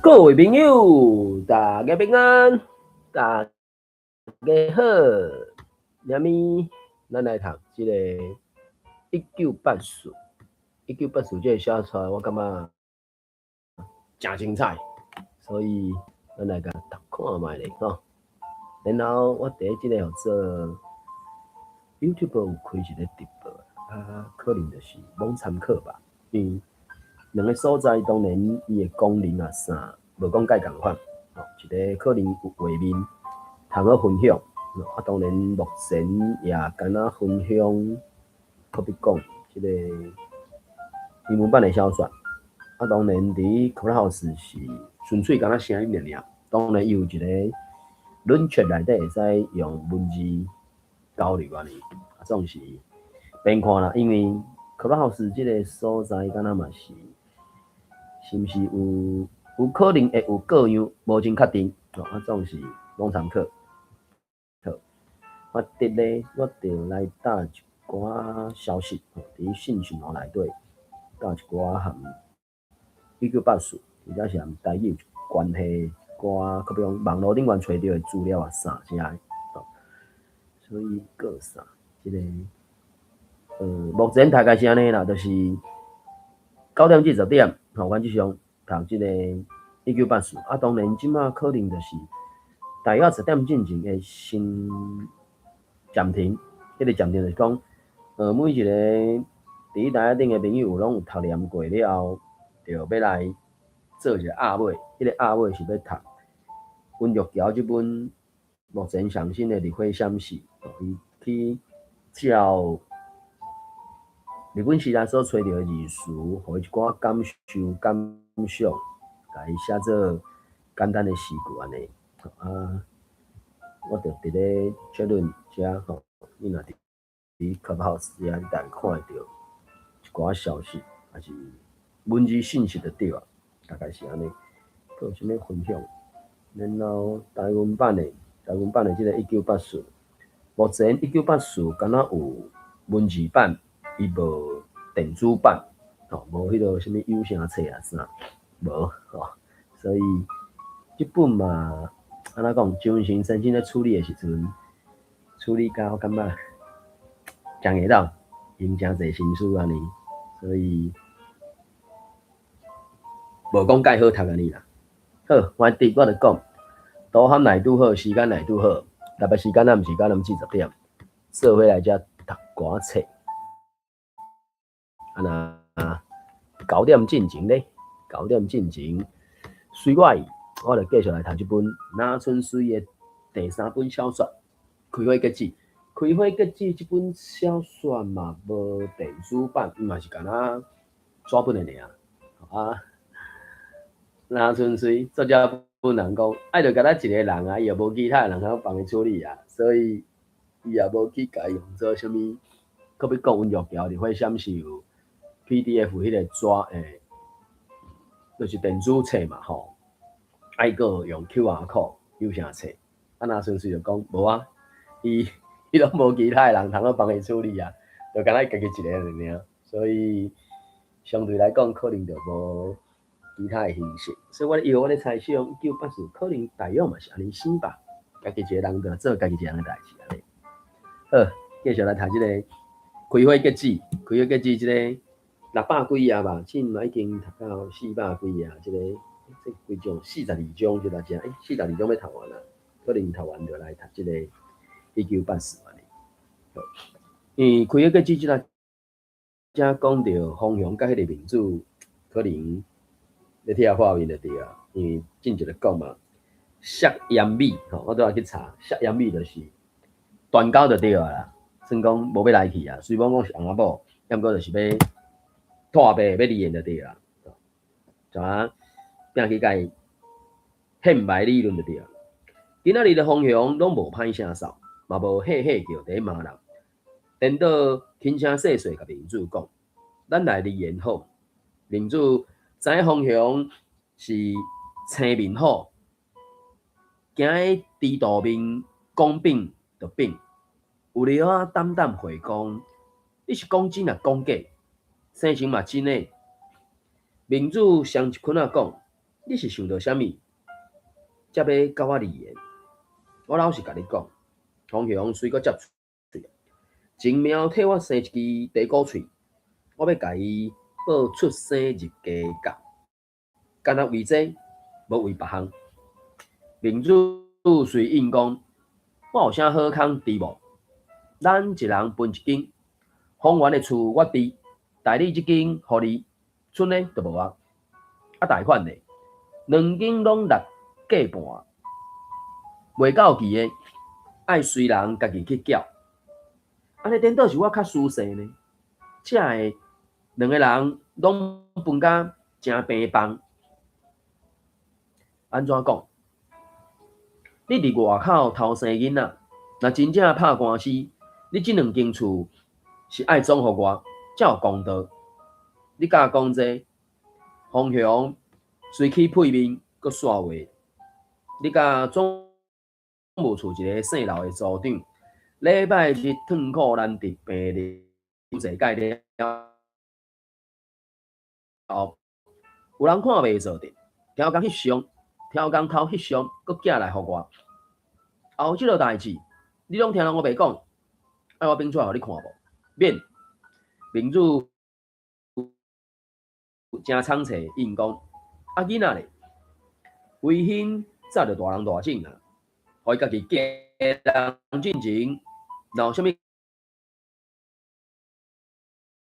各位朋友，大家平安，大家好。明物咱來讀這个一九八四，一九八四這个小說，我感覺誠精彩，所以咱來共讀看覓咧吼。然後我佇這个號做 YouTube 有開一個直播，啊，可能就是罔參考吧，因為兩个所在當然伊的功能啊啥，無講蓋仝款，吼，一个可能有畫面通好分享，啊，當然目前也敢若分享，閣比講這个英文版的小說，啊，當然佇 Clubhouse 是純粹敢若聲音爾爾，當然伊有一个論ချက်內底會使用文字交流按呢，啊，總是變看啦，因為 Clubhouse 這个所在敢若嘛是，是毋是有可能會有各樣，無真確定，吼，啊，總是攏參考。好，我佇咧，我著來搭一寡消息，吼，佇信訊欄內底搭一寡含一九八四，或者是含台語有關係一寡，閣比講網路頂懸揣著的資料啊啥遮的，吼，所以閣啥，這个，目前大概是按呢啦，就是9點至10點，吼，原則上讀這个一九八四，啊，當然這馬可能就是大約10點進前會先暫停，彼個暫停就是講，每一個佇台仔頂的朋友有攏有讀念過了後，就欲來做一个壓尾，彼個壓尾是欲讀溫玉橋這本目前上新的《日火閃逝》，伊去照日本時代所揣著的字詞，予伊一寡感受、感想，共伊寫做簡單的詩句按呢。啊，我就佇咧這論遮吼，你若佇 Clubhouse 遮，你大概看會著一寡消息，抑是文字信息就對啊，大概是按呢。閣有啥物分享？然後台灣版的這个一九八四，目前一九八四敢若有文字版，伊無電子版，吼，無彼个啥物有聲冊啊啥，無吼，所以這本嘛，按怎講？張文成先生咧處理的時陣，處理甲我感覺誠會當用誠濟心思按呢，所以無講蓋好讀按呢啦。好，我佇我就講，導航來拄好，時間來拄好，特別時間仔毋是9點至10點，做伙來遮讀寡冊。啊若九點進前咧，九點進前，隨我意，我就繼續來讀這本林春水的第三本小說《開花結子》。《開花結子》這本小說嘛無電子版，伊嘛是敢若紙本的爾。啊，林春水作者本人講，愛著敢若一个人啊，伊也無其他的人通幫伊處理啊，所以伊也無去共伊用做啥物，閣欲講溫玉橋日火閃是有 PDF 彼个紙的，就是電子冊嘛吼，愛閣用 QR code 有聲冊，啊林春水就講無啊，伊攏無其他的人通好幫伊處理啊，就敢若伊家己一个人爾，所以相對來講可能就無其他的形式，所以我咧我咧猜想，一九八四可能大約嘛是按呢生吧，家己一个人就做家己一个人的代誌按呢。好，繼續來讀這个開花結子，開花結子這个六百幾頁吧，這嘛已經讀到四百幾頁，這个這幾章42章就來遮，欸，42章欲讀完啦，可能讀完就來讀這个一九八四按呢。好，因為開花結子這个遮講著方雄佮彼个明子可能咧拆破面就對啊，因為進前就講嘛，摔煙米吼，我拄仔去查，摔煙米就是斷交就對啊啦，算講無欲來去啊，雖罔講是翁仔某，抑毋過就是欲破白欲離緣就對啊，就啊拼去共伊顯擺理論就對啊。今仔日的方雄攏無歹聲嗽，嘛無嘿嘿叫佇咧罵人，顛倒輕聲細細共明子講：咱來離緣好。明子知影方雄是青面虎，驚伊豬肚面講變就變，有了仔膽膽回講：你是講真抑講假？生成嘛真的。明子雙一困仔講：你是想著啥物，才欲佮我離言？我老實共你講，方雄隨閣接喙，晴喵替我生一支茶果喙，我欲共伊報出生入家教，干焦為這，無為別項。明子隨應講，我有啥好康治無？咱一人分一間，方圓的厝我佇，代理這間予你，賰呢就無啊。啊，貸款呢？兩間攏六過半，袂到期的，愛隨人家己去繳。按呢顛倒是我較輸勢呢？才會兩个人攏分甲誠平放。按怎講？你佇外口偷生囡仔，若真正拍官司，你這兩間厝是愛總予我，才有公道。你敢講這？方雄隨起屁面，閣煞話：你佮總務處一个姓劉的組長，禮拜日褪褲難佇病歷坐蓋了後，有人看袂做得，超工翕相，超工偷翕相，閣寄來予我。後這落代誌，你攏聽人烏白講，愛我反出來予你看無？免。明子誠倉促應講，啊囡仔咧，維興早就大人大種啊，予伊家己嫁人進前，若有啥物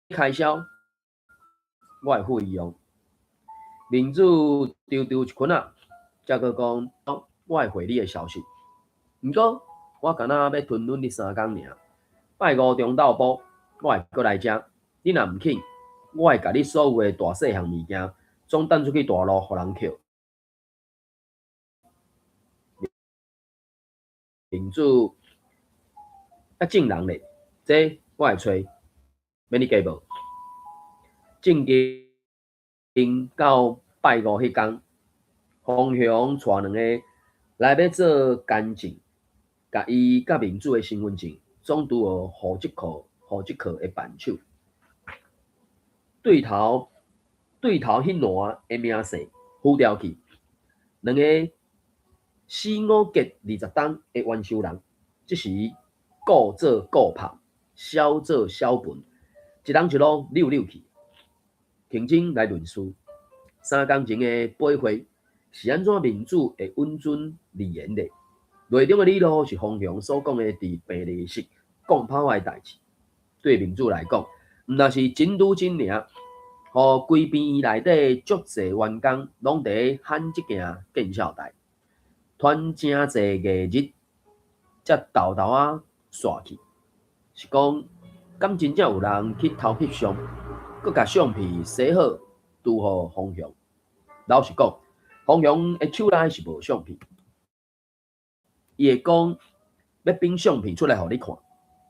開銷，我會付伊用。明子丟丟一困仔，才閣講，我會回你的消息。毋過我敢若欲吞忍你3工爾，拜五中晝晡，我會閣來遮。你若毋肯，我會共你所有的大細項物件，總擲出去大路，予人抾。明子啊，證人咧，這我會揣，免你加報。正經到拜五彼工，方雄帶兩个來欲做干證，共伊佮明子的身份證總拄予戶籍科戶籍科的辦手。對頭對頭彼欄的名姓符調去，兩个死五結20冬的冤仇人，這時故做故拍，痟做痟歕，一人一路溜溜去。認真來論事，3工前的八會是按怎明子會允准離言的？內中的理路是方雄所講的佇病歷室講拋仔的代誌。對明子來講，毋但是真拄真爾，予規病院內底足濟員工攏佇喊這件見笑代，傳誠濟月日才沓沓仔煞去。是講，敢真正有人去偷翕相，閣共相片洗好，拄予方雄。老實講，方雄的手內是無相片，伊會講欲反相片出來予你看，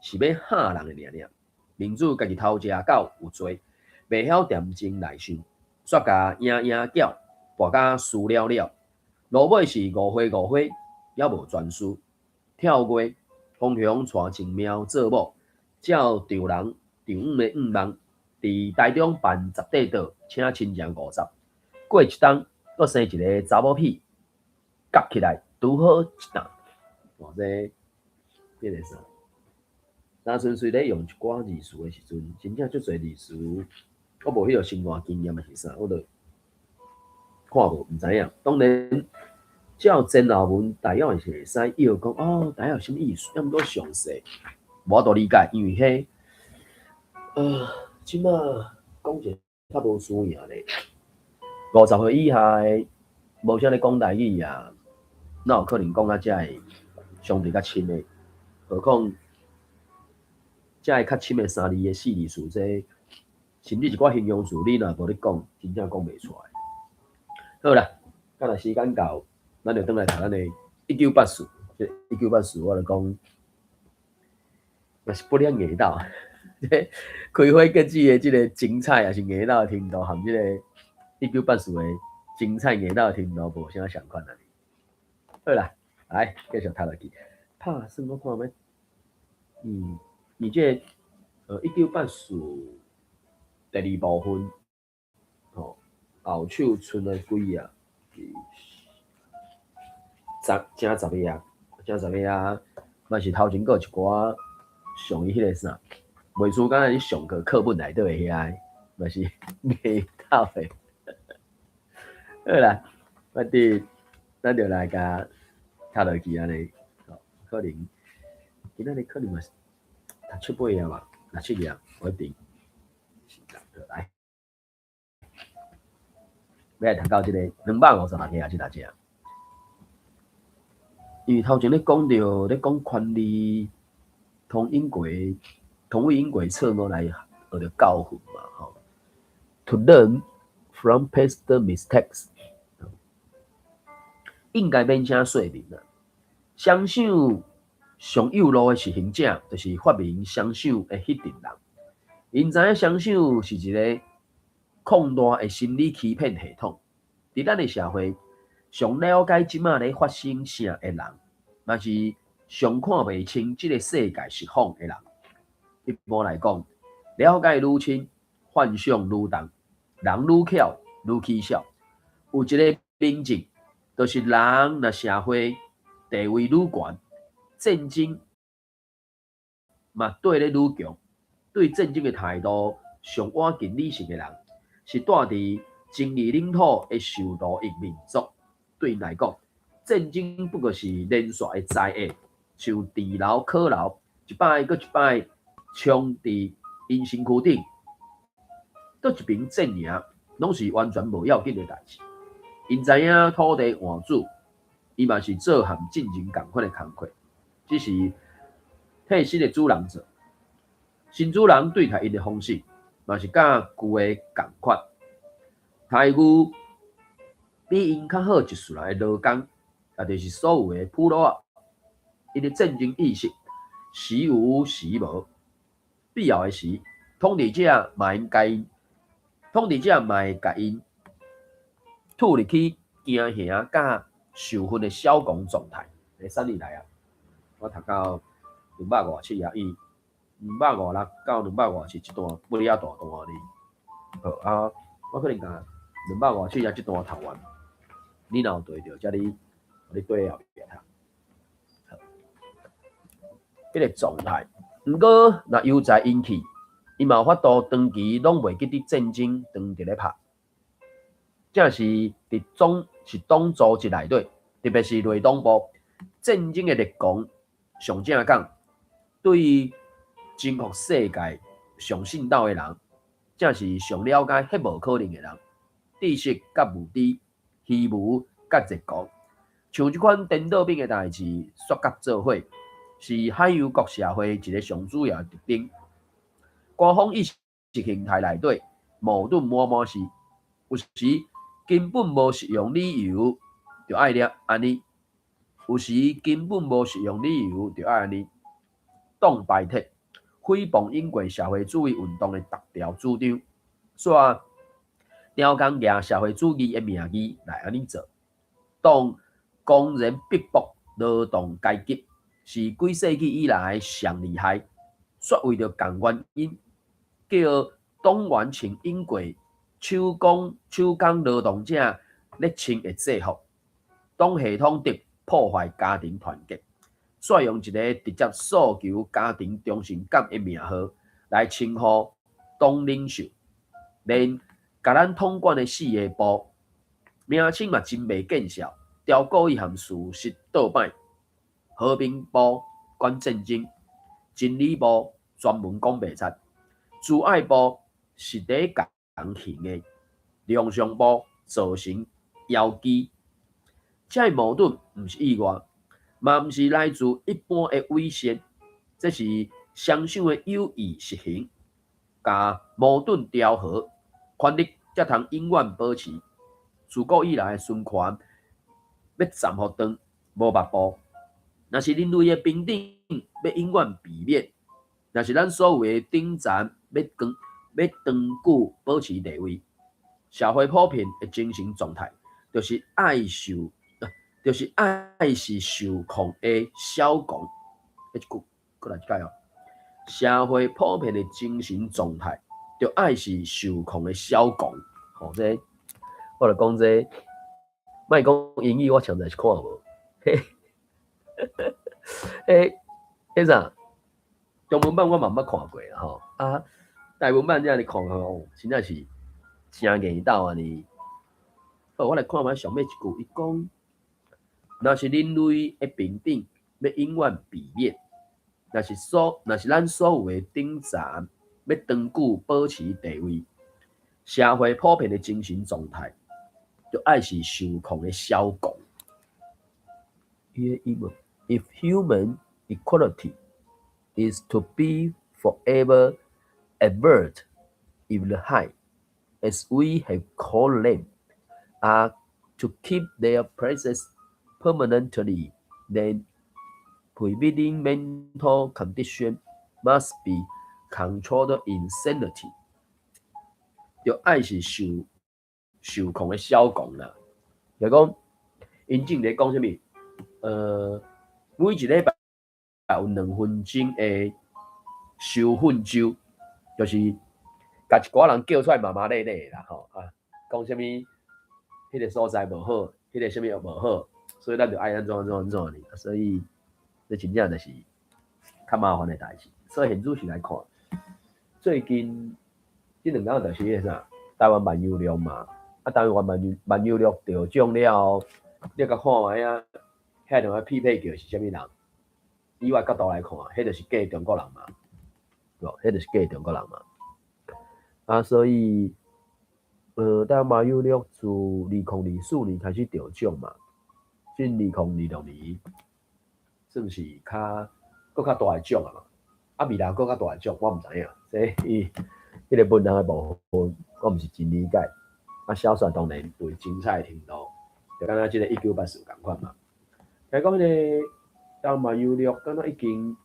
是欲嚇人的爾爾。明子家己偷食狗有罪，袂曉恬靜來想，煞共營營叫跋甲輸了了。落尾是誤會誤會，猶無全輸。跳月，方雄帶晴喵做某，照丈人丈姆的願望，佇台中辦十塊桌，請親情50。過一冬，閣生一个查某屁，夾起來拄好一擔。哇，這變個啥？若純粹咧用一寡字詞的時陣，真正足濟字詞，我無彼個生活經驗抑是啥，我就看無毋知影。當然，照前後文大約是會使臆講哦，大約啥物意思，抑毋過詳細無法度理解，因為彼這馬講一個較無輸贏咧。50歲以下的無啥咧講台語啊，哪有可能講甲遮會相對較深的？何況遮會較深的三字的四字詞，這甚至一寡形容詞，你若無咧講，真正講袂出來。好啦，敢若時間到，咱就轉來讀咱的一九八四。這一九八四，我就講，若是不免硬鬥，這開花結籽的這个精彩，抑是硬鬥的程度，和這个一九八四的精彩硬鬥的程度無啥仝款啊。好啦，來繼續讀落去。拍算我看欲，你這个一九八四第二部分，吼，後手賰了幾頁，十正十頁，正十頁，嘛是頭前閣有一寡上伊彼个啥，袂輸敢若咧上課課本內底的遐，嘛是袂透的。好啦，反正咱就來共讀落去按呢，可能今仔日可能嘛是讀七八頁吧，六七頁，無一定。來，欲來讀到這个256頁這大只。因為頭前咧講著咧講權利通引過同為引過錯誤來學著教訓嘛吼。To learn from past mistakes，應該免請說明啦。雙想上幼路的實行者，就是發明雙想的彼陣人。𪜶知影雙想是一个擴大的心理欺騙系統。佇咱的社會，上了解這馬咧發生啥的人，嘛是上看袂清這个世界實況的人。一般來講，了解愈深，幻想愈重，人愈巧愈起痟。有一个明證，就是人若社會地位愈懸，戰爭嘛綴咧愈強。對戰爭的態度上倚近理性的人，是蹛佇爭議領土的受奴役民族。對𪜶來講，戰爭不過是連續的災厄，像地牢、火牢，一擺閣一擺衝佇𪜶身軀頂，佗一爿陣營，攏是完全無要緊的代誌。𪜶知影土地換主，伊嘛是做和戰爭仝款的工課，只是替新的主人做。新主人對待𪜶的方式，嘛是佮舊的仝款。待遇比𪜶較好一撮的勞工，也就是所有的俘虜仔，𪜶的戰爭意識時有時無。必要的時，統治者嘛會共𪜶，統治者嘛會共𪜶吐入去驚嚇佮受訓的小狂狀態。欸，啥年來啊？我讀到257頁，伊256到257這段不了大段哩。好啊，我可能共257頁這段讀完，你若有對著，才你你對後壁讀。彼个狀態，毋過若悠哉𪜶去，伊嘛有法度長期攏袂記得戰爭當佇咧拍。這是佇總是黨組織內底，特別是內黨部戰爭的熱狂上正講，對征服世界上信道的人，正是上了解彼無可能的人。知識佮無知，虛無佮熱狂，像這款顛倒變的代誌，煞佮做伙，是海洋國社會一个上主要的特徵。官方意識形態內底矛盾滿滿是，有時根本無實用理由就愛咧按呢，有時根本無實用理由就愛按呢。黨排斥誹謗英國社會主義運動的逐條主張，煞刁工舉社會主義的名義來按呢做。黨公然逼迫勞動階級，是幾世紀以來上厲害，煞為著仝原因，叫黨員穿英國手工手工勞動者咧穿的制服，黨系統地破壞家庭團結，煞用一个直接訴求家庭忠誠感的名號來稱呼黨領袖，連共咱統管的四个部名稱嘛真袂見笑，刁故意和事實倒擺。和平部管戰爭，真理部專門講白賊，慈愛部是佇共人行的，良善部造成妖姬。這个矛盾毋是意外，嘛毋是來自一般的偽善，這是雙想的有意實行，共矛盾調和，權力才通永遠保持。自古以來的孫權欲暫予斷，無目步。若是人類的平等欲永遠避免，若是咱所有的頂層欲長欲長久保持地位，社會普遍的精神狀態，就是愛受，就是愛是受控的小狂。彼一句，閣來一擺哦。社會普遍的精神狀態，就愛是受控的小狂。吼，這我就講這莫講英語，我實在是看無。嘿，彼彼啥？中文版我嘛毋捌看過啦吼。啊，台文版這按呢看看哦，真正是誠硬鬥按呢。好，我來看覓上尾一句，伊講：若是人類的平等欲永遠避免，若是咱所有的頂層欲長久保持地位，社會普遍的精神狀態，就愛是受控的小狂。伊的英文：If human equality is to be forever averted, if the high, as we have called them, are to keep their places permanently, then prevailing mental condition must be controlled insanity。就愛是受控的小狂啦。就講，𪜶正咧講啥物？每一禮拜有2分鐘的收訓周，就是共一寡人叫出來罵罵咧咧啦吼啊，講啥物？彼个所在無好，彼个啥物又無好，所以咱就愛按怎按怎按怎呢？所以這真正就是較麻煩的代誌。所以現主時來看，最近這兩工就是彼个啥，台灣萬有錄嘛，啊，台灣萬有錄得獎了後，你共看覓啊？遐兩個匹配叫是啥物人？以我角度來看，彼就是假中國人嘛，對無？彼就是假中國人嘛。啊，所以，台灣萬有錄自2024年開始得獎嘛，進2026年算是較閣較大的獎啊嘛。啊，未來閣較大的獎，我毋知影，這伊彼个文學的部分，我毋是真理解。啊，小說當然有精彩的程度，就敢若這个1984仝款嘛。聽講彼个台灣萬有錄，敢若已經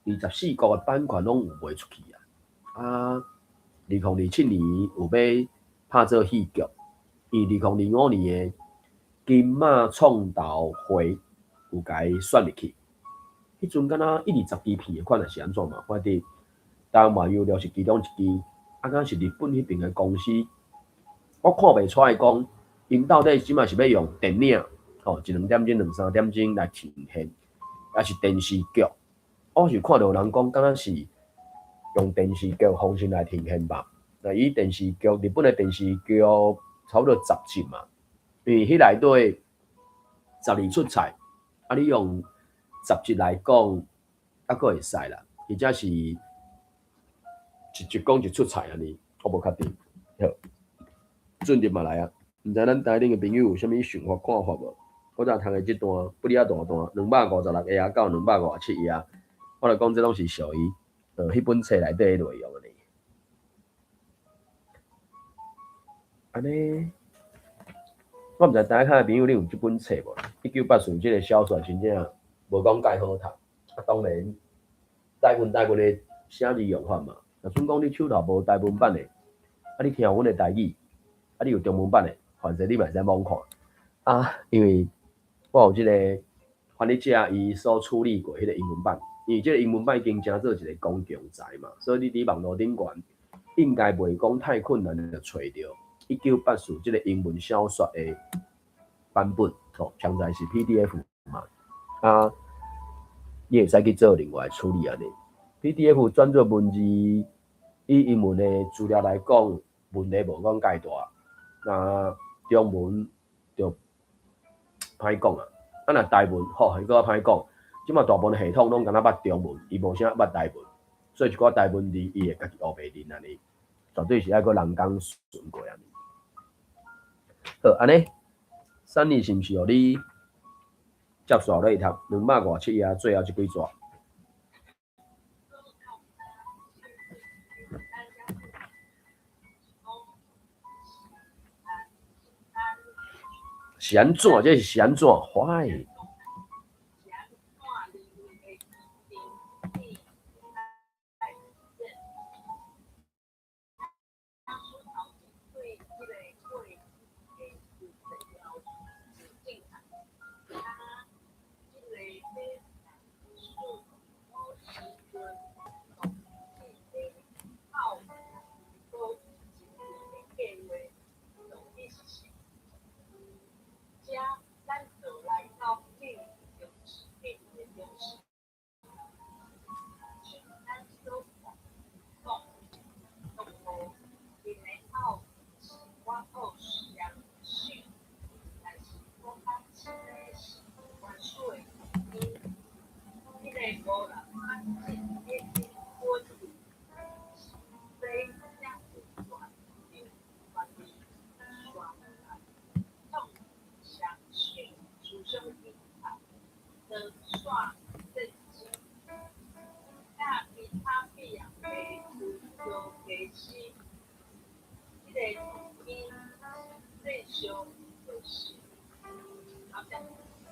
24國的版權攏有賣出去啊。啊，2027年有欲拍做戲劇，伊2025年的金馬創投會有共伊選入去。彼陣敢若一二十支片的款，抑是按怎嘛？反正台灣萬有錄是其中一支，啊，敢若是日本彼爿的公司，我看袂出來講，𪜶到底這擺是欲用電影，吼，一兩點鐘、兩三點鐘來呈現，抑是電視劇？我是看著有人講，敢若是用電視劇方式來呈現吧？那以電視劇，日本的電視劇差不多十集嘛，因為彼內底12出菜，啊，你用十集來講，猶閣會使啦，而且是一集講一出菜按呢，我無確定。好，進入嘛來啊，毋知咱台頂的朋友有啥物想法看法無？我才讀的這段不哩仔大段，256頁到257頁，我來講這攏是屬於彼本冊內底的內容呢。按呢，我毋知台下的朋友你有這本冊無？1984這个小說真正無講蓋好讀，啊，當然台文的寫字用法嘛。若準講你手頭無台文版的，啊，你聽阮的台語，啊，你有中文版的，反正你嘛會使罔看。啊，因為我有這个翻譯者伊所處理過彼个英文版，因為這个英文版已經成做一个公共財嘛，所以你佇網路頂懸應該袂講太困難就揣著1984這个英文小說的版本，吼，現在是 PDF 嘛，啊，你會使去做另外處理按呢。PDF 轉做文字，以英文的資料來講，問題無講蓋大，那中文就歹講啊。啊，若台文吼，閣較歹講。這馬大部分系統攏敢若捌中文，伊無啥捌台文，所以一寡台文字伊會家己烏白認按呢，絕對是愛閣人工順過按呢。好，按呢，珊妮是毋是予你接續落去讀257頁最後這幾逝？是按怎？這是按怎？Why？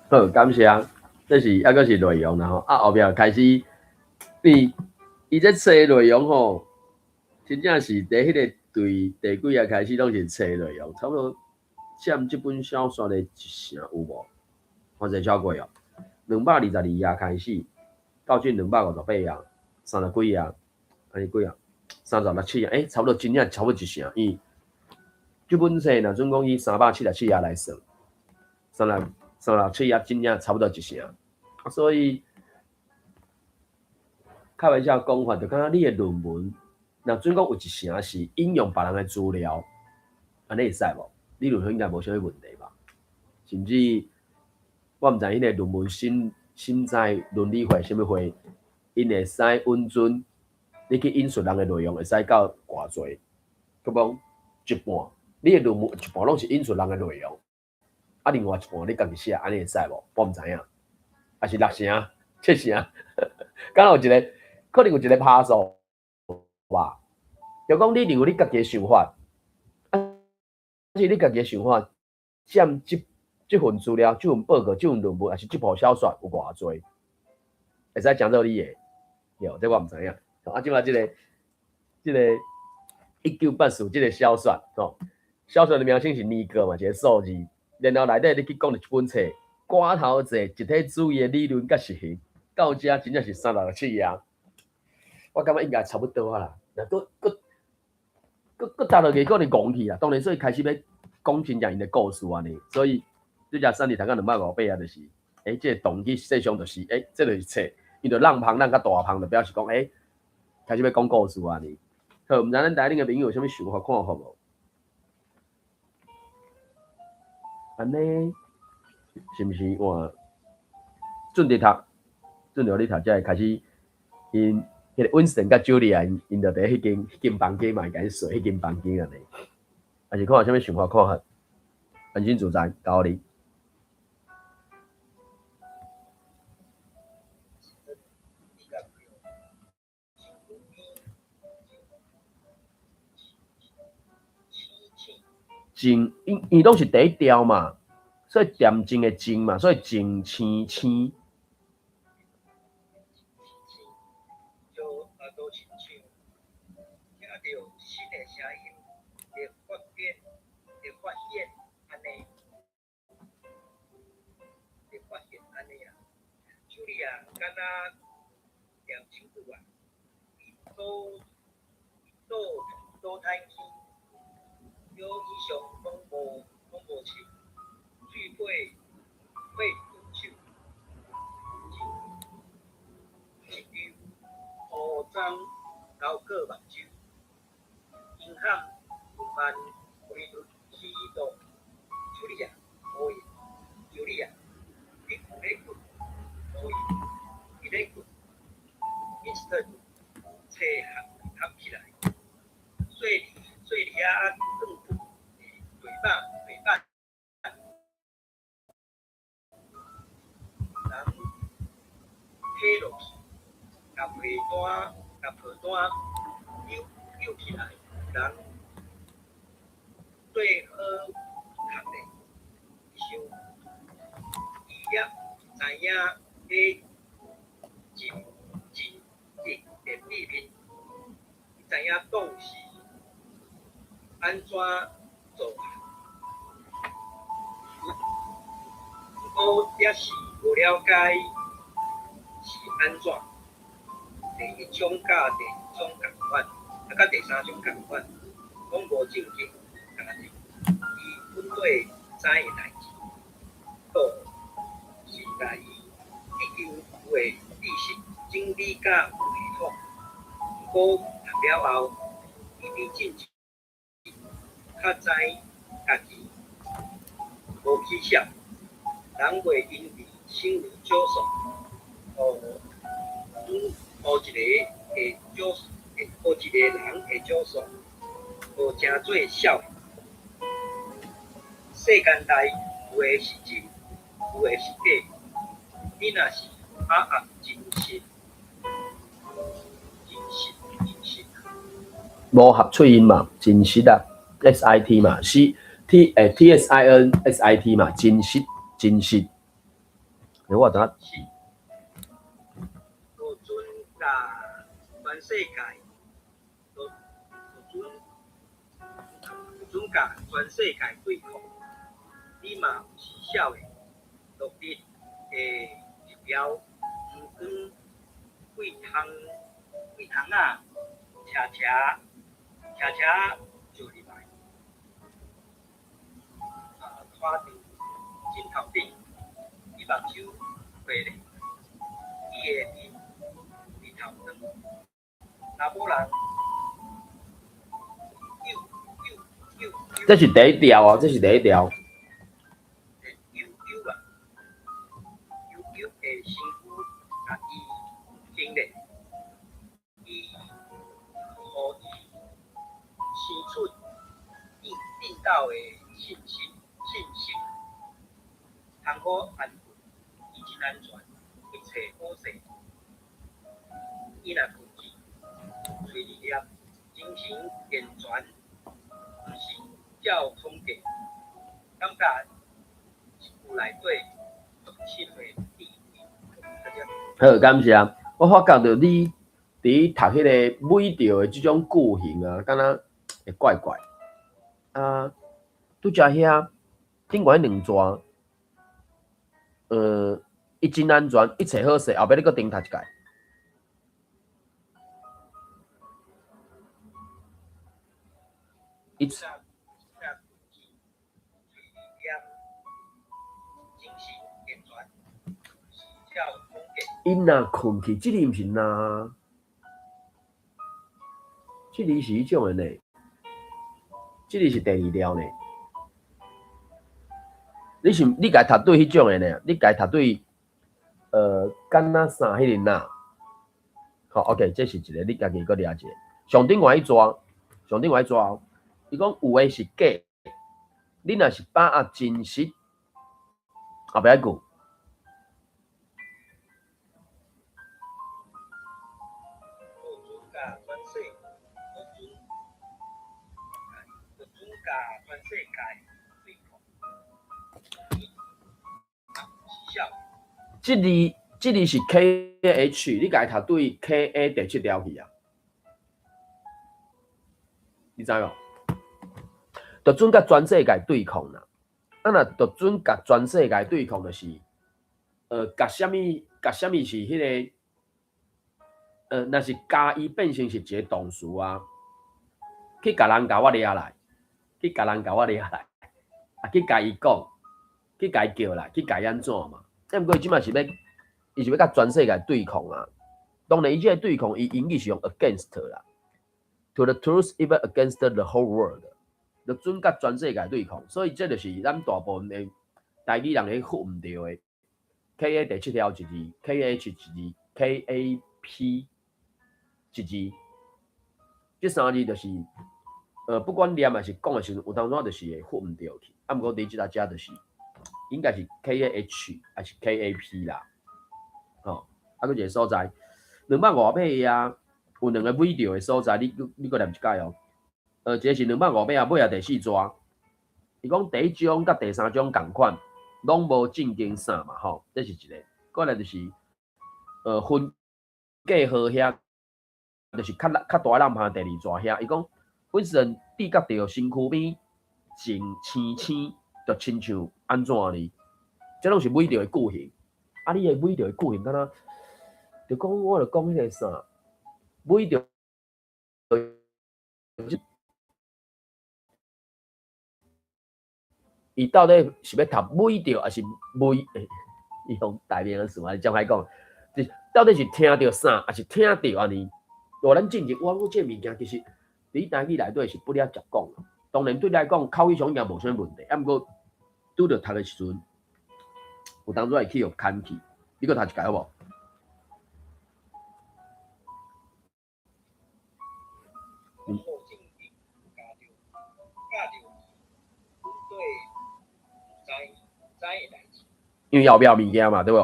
好，感謝。這是猶閣是內容啦吼，啊後壁開始，伊伊這冊內容吼，真正是佇彼个對第幾頁開始攏是冊內容，差不多佔這本小說的一成有無？偌濟超過哦，222頁開始，到這258頁，30幾頁，按呢幾頁？36、7頁，欸，差不多真正差不多一成。伊這本冊若準講以377頁來算，36、7頁真正差不多一成。啊，所以開玩笑講法，就敢若你的論文，若準講有一成是引用別人的資料，按呢會使無？理論上應該無啥物問題吧？甚至我毋知彼個論文審查倫理會啥物會，𪜶會使允准你去引述人的內容，會使到偌濟？閣講一半，你的論文一半攏是引述人的內容，啊，另外一半你家己寫，按呢會使無？我毋知影，抑是六成、七成，敢若有一個可能有一個趴數吧？就講你認為你家己的想法，啊，是你家己的想法佔這份資料、這份報告、這份論文，抑是這部小說有偌濟，會使講做你的，對，這我毋知影。啊，這擺這個1984這個小說，吼，小說的名稱是年過嘛，一個數字，然後內底你去講一本冊，寡頭濟一體主義的理論佮實行，到這真正是36、7頁，我感覺應該差不多啊啦。若閣閣閣閣踏落去可能戇去啦，當然所以開始欲講真正𪜶的故事按呢，所以這只三字讀到258頁就是，欸，這個動機實際上就是，欸，這就是冊，伊就讓芳讓較大芳，就表示講，欸，開始欲講故事按呢。好，毋知咱台頂的朋友有啥物想法看法無？按呢，是毋是換準佇讀，準著你讀才會開始，𪜶彼個溫森佮茱莉亞，𪜶就佇彼間彼間房間嘛，會共𪜶睡彼間房間按呢。抑是看有啥物想法看法？安心自在，交予你。靜，𪜶𪜶攏是第一調嘛，所以恬靜的靜嘛，所以靜青青。無合喙音嘛，真實啊，S I T 嘛，C T 欸 TSIN SIT 嘛，真實真實。欸，我知影。就準共全世界，就準共全世界對抗，你嘛毋是痟的，落日的一條黃光對窗對窗仔斜斜斜斜照入來，啊，拖佇枕頭頂，伊目睭閉咧，伊的面日頭光，查某人幼幼幼這是第一條哦，這是第一條。幼幼啊，幼幼的身軀共伊經歷，伊予伊生出戰戰鬥的信心信心，通好安分，伊真安全，一切好勢。伊若睏去，喙裡念，精神健全，毋是照統計，感覺一句內底足深的意義。好，感謝。我發覺著你佇讀彼个尾著的這種句型啊，敢若會怪怪。啊，拄才遐頂懸彼兩逝，伊真安全，一切好勢，後壁你閣重讀一擺。一精神健全，毋是照統計。𪜶若睏去，這字毋是若，這字是彼種的呢，這字是第二條呢。你是你共讀對彼種的呢？你共讀對，敢若啥彼个若？好，OK，這是一個，你家己閣掠一個。上頂懸彼逝，上頂懸彼逝哦。伊講有的是假，你若是把握真實，後壁一句。就準共全世，就準，就準共全世界對抗。伊是痟。這字，這字是 KH，你共讀對 KA 第七條去啊？你知無？就準共全世界對抗啦。啊，若就準共全世界對抗，就是，共啥物，共啥物是彼个，若是共伊變成是一個動詞啊，去共人共我掠來，去共人共我掠來，啊，去共伊講，去共伊叫來，去共伊按怎嘛？啊，毋過伊這擺是欲，伊是欲共全世界對抗啊。當然，伊這個對抗，伊英語是用 against 啦，to the truth even against the whole world，就準共全世界對抗。所以這就是咱大部分的台語人咧唬毋著的。KA 第七條一字，KH 一字，KAP 一字，這三字就是，不管念還是講的時陣，有當時就是會唬毋著去。啊，毋過佇這搭遮就是，應該是 KH 還是 KAP 啦。吼，啊，閣一個所在，250碼啊，有兩個尾著的所在，你閣念一擺哦。一個是兩百五碼啊，尾仔第四逝。伊講第一章佮第三章仝款，攏無正經啥嘛吼，這是一個。過來就是，分隔河遐，就是較較大湳坑第二逝遐。伊講，本身帝覺著身軀邊靜青青，就親像按怎呢？這攏是尾著的句型。啊，你的尾著的句型敢若，就講我就講彼个啥，尾著。伊到底是欲讀尾著，還是尾？伊用代名詞嘛，這歹講，就是到底是聽著啥，還是聽著按呢？哇，咱進前我講這个物件，其實佇台語內底是不了食講。當然對你來講，口語上應該無啥物問題，啊，毋過拄著讀的時陣，有當陣會去予牽去。你閣讀一擺好無？好正經，教著教著伊，阮對毋知知的代誌。因為後壁物件嘛，對無？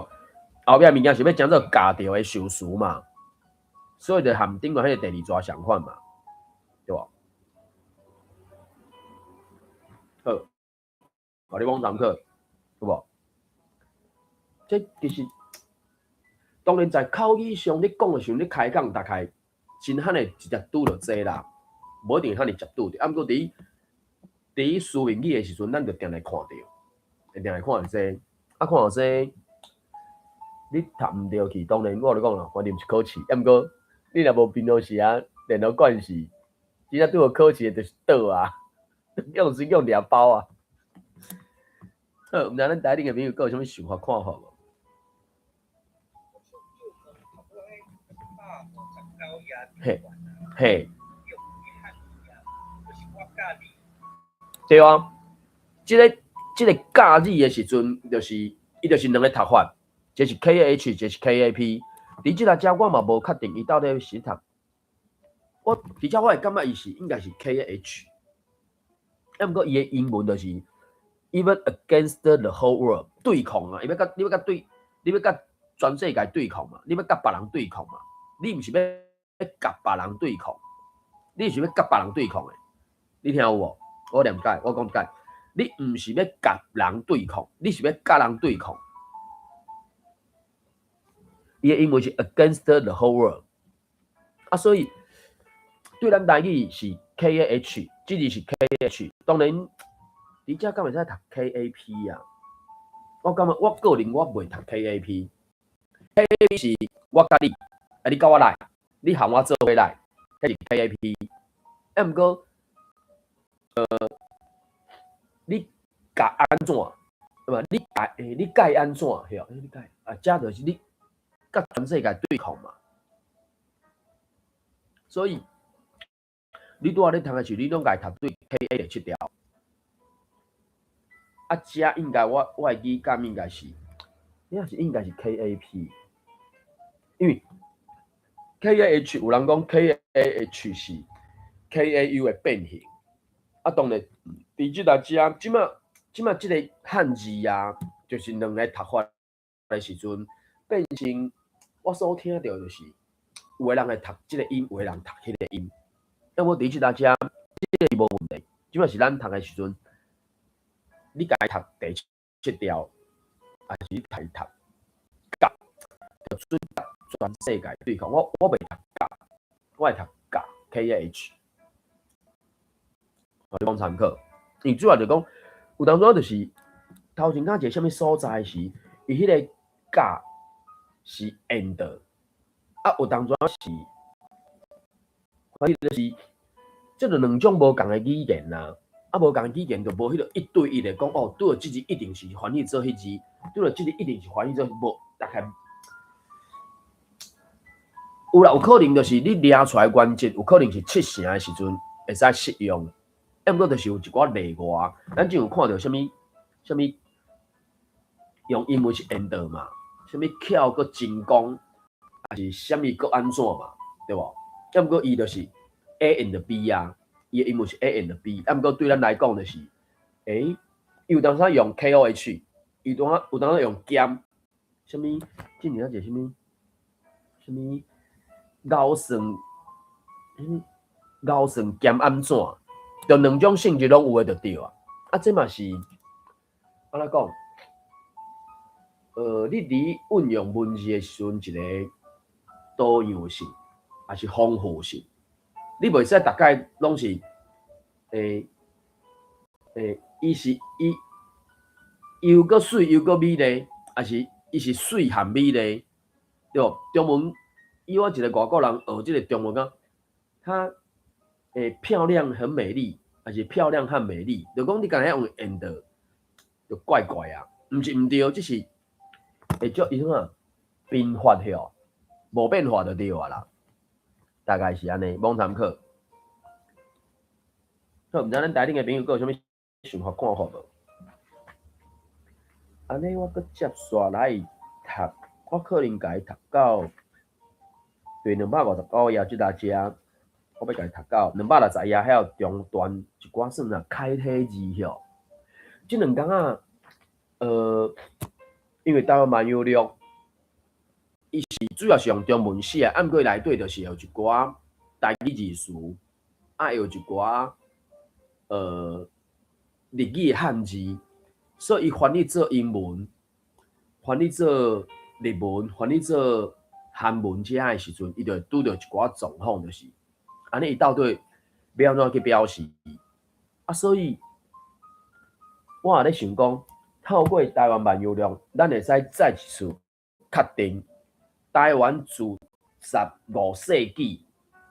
後壁物件是欲成做教著的修辭嘛，所以就和頂懸彼个第二逝相款嘛，對無？好。予你罔參考，有無？這其實當然在口語上你講的時陣，你開講大概真罕會直接拄著這啦，無一定遐爾捷拄著。啊，毋過佇書面語的時陣，咱就定會看著，會定會看著這。啊，看著這，你讀毋著去，當然我就講啦，反正毋是考試，啊，毋過你若無平常時啊，電腦慣勢，真正拄著考試的就是倒啊，用時用掠包啊。好，毋知咱台頂的朋友閣有啥物想法看法無？嘿，嘿，對啊，這個佮你的時陣，就是伊就是兩個讀法，一個是 KAH，一個是 KAP。佇這個遮我嘛無確定伊到底是讀，我佇遮我會感覺伊是應該是 KAH，啊，毋過伊的英文就是 even against the whole world 對抗啊，伊欲佮你欲佮對，你欲佮全世界對抗嘛，你欲佮別人對抗嘛，你毋是欲佮別人對抗，你是欲佮別人對抗的，你聽有無？我念解，我講解，你毋是欲佮人對抗，你是欲佮人對抗。伊的英文是 against the whole world，啊，所以對咱台語是 KAH，這字是 KAH，當然，佇遮敢會使讀 KAP 啊？我感覺我個人我袂讀 KAP，KAP 是我佮你，啊你佮我來，你含我做伙來，彼是 KAP。啊，毋過，你共按怎？對吧？你共你共按怎？對，你共啊，遮就是你佮全世界對抗嘛。所以，你拄仔咧讀的時，你攏共伊讀對 KA 第七調。啊，遮應該我會記敢應該是，應該是應該是 KAP，因為 KAH 有人講 KAH 是 KAU 的變形。啊，當然，佇這個遮，這馬這個漢字啊，就是兩個讀法的時陣，變成我所聽著就是，有的人會讀這個音，有的人讀彼個音。要無佇這個遮，這個無問題。這馬是咱讀的時陣，你共伊讀第七調，還是你共伊讀佮，就準全世界對抗。我袂讀佮，我會讀共 KAH。予你講參考，因為主要就講，有當陣就是頭前講一個啥物所在時，伊彼個佮是 and，啊有當陣是，反正就是，這就兩種無仝的語言啦。啊，無仝語言就無彼個一對一的講哦，拄著這字一定是翻譯做彼字，拄著這字一定是翻譯做無，大概有啦，有可能就是你掠出來原則，有可能是七成的時陣會使適用。啊，毋過就是有一寡例外，咱只有看著啥物啥物用英文是 and 嘛，啥物巧閣精工，還是啥物閣按怎嘛，對無？啊，毋過伊就是 A and B 啊，伊的英文是 A and B，啊，毋過對咱來講就是，伊有當時用 KOH，伊當有當時用兼，啥物？之前啊一個啥物？啥物？咬算，啥物？咬算兼按怎？就兩種性質攏有的就對啊。啊，這嘛是按怎講？你佇運用文字的時陣，一個多樣性，抑是豐富性，你袂使逐擺攏是，伊是伊又閣媠又閣美麗，抑是伊是媠和美麗，對無？中文以我一個外國人學這個中文講，較漂亮很美麗，抑是漂亮和美麗，就講你敢若用 and，就怪怪啊，毋是毋對，只是會足伊怎啊貧乏吼，無變化就對啊啦，大概是按呢，罔參考。好，毋知咱台頂的朋友閣有啥物想法看法無？按呢，我閣接續來讀，我可能共伊讀到第259頁這搭遮，我欲共伊讀到260頁，還有中段一寡算啥楷體字吼。這兩工仔，因為台灣萬有錄，伊是主要是用中文寫，啊，毋過內底就是有一寡台語字詞，啊，會有一寡日語的漢字。所以伊翻譯做英文，翻譯做日文，翻譯做韓文遮的時陣，伊就會拄著一寡狀況，就是按呢，伊到底欲按怎去表示？啊，所以我也咧想講，透過台灣萬有錄，咱會使再一次確定台灣自15世紀、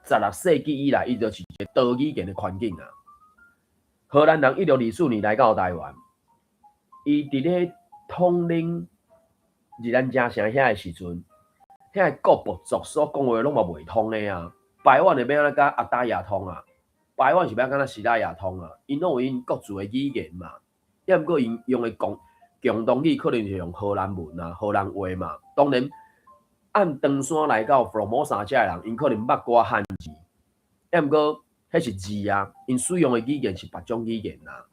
16世紀以來，伊就是一個多語言的環境啊。荷蘭人1624年來到台灣，伊佇咧統領仁安羌城遐的時陣，遐個各部族所講話攏嘛袂通的啊。排灣的欲按怎佮阿達雅通啊？排灣是欲按怎西拉雅通啊？𪜶攏有𪜶各自的語言嘛。抑毋過𪜶用的共同語可能是用荷蘭文啊、荷蘭話嘛。當然，按長山來到福爾摩沙遮的人，𪜶可能捌寡漢字，抑毋過彼是字啊，𪜶使用的語言是別種語言啊。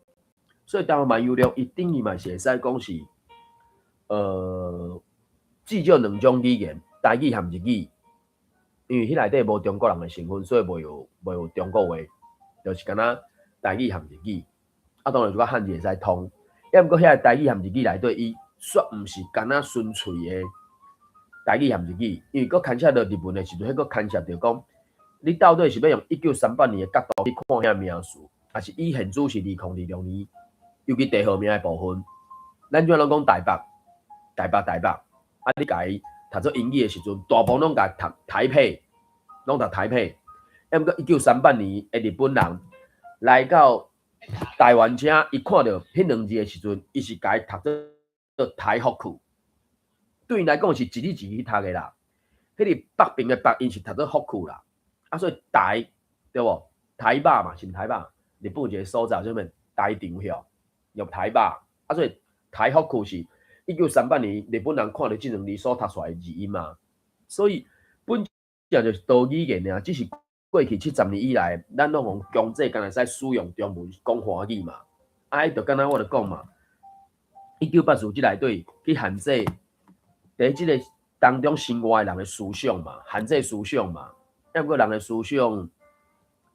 所以台灣萬有錄，伊等於嘛是會使講是，至少兩種語言，台語和日語。因為彼內底無中國人的成分，所以袂有中國話，就是敢若台語和日語。啊，當然就講漢字會使通，抑毋過遐個台語和日語內底，伊煞毋是敢若純粹的台語和日語，因為閣牽涉到日文的時陣，彼閣牽涉著講，你到底是欲用1938年的角度去看遐名詞，抑是以現主時2026年，尤其地號名的部分，咱這攏講台北、台北、台北，啊，你共伊讀做英語的時陣，大部分攏共讀台北，攏讀台北。抑毋過1938年的日本人來到台灣遮，伊看著彼兩字的時陣，伊是共伊讀做台福區。對𪜶來講是一字一字去讀的啦。彼個北邊的北，𪜶是讀做福區啦。啊，所以台對無？台北嘛，是毋台北？日本有一個所在叫啥物台場遐，入台北。啊，所以台福區是1938年日本人看著這兩字所讀出來的字音嘛。所以本正就是多語言爾，只是過去70年以來，咱攏予強制敢若會使使用中文講華語嘛。啊，彼就敢若我就講嘛，1984這內底去限制佇這個當中生活的人的思想嘛，限制思想嘛。抑毋過人的思想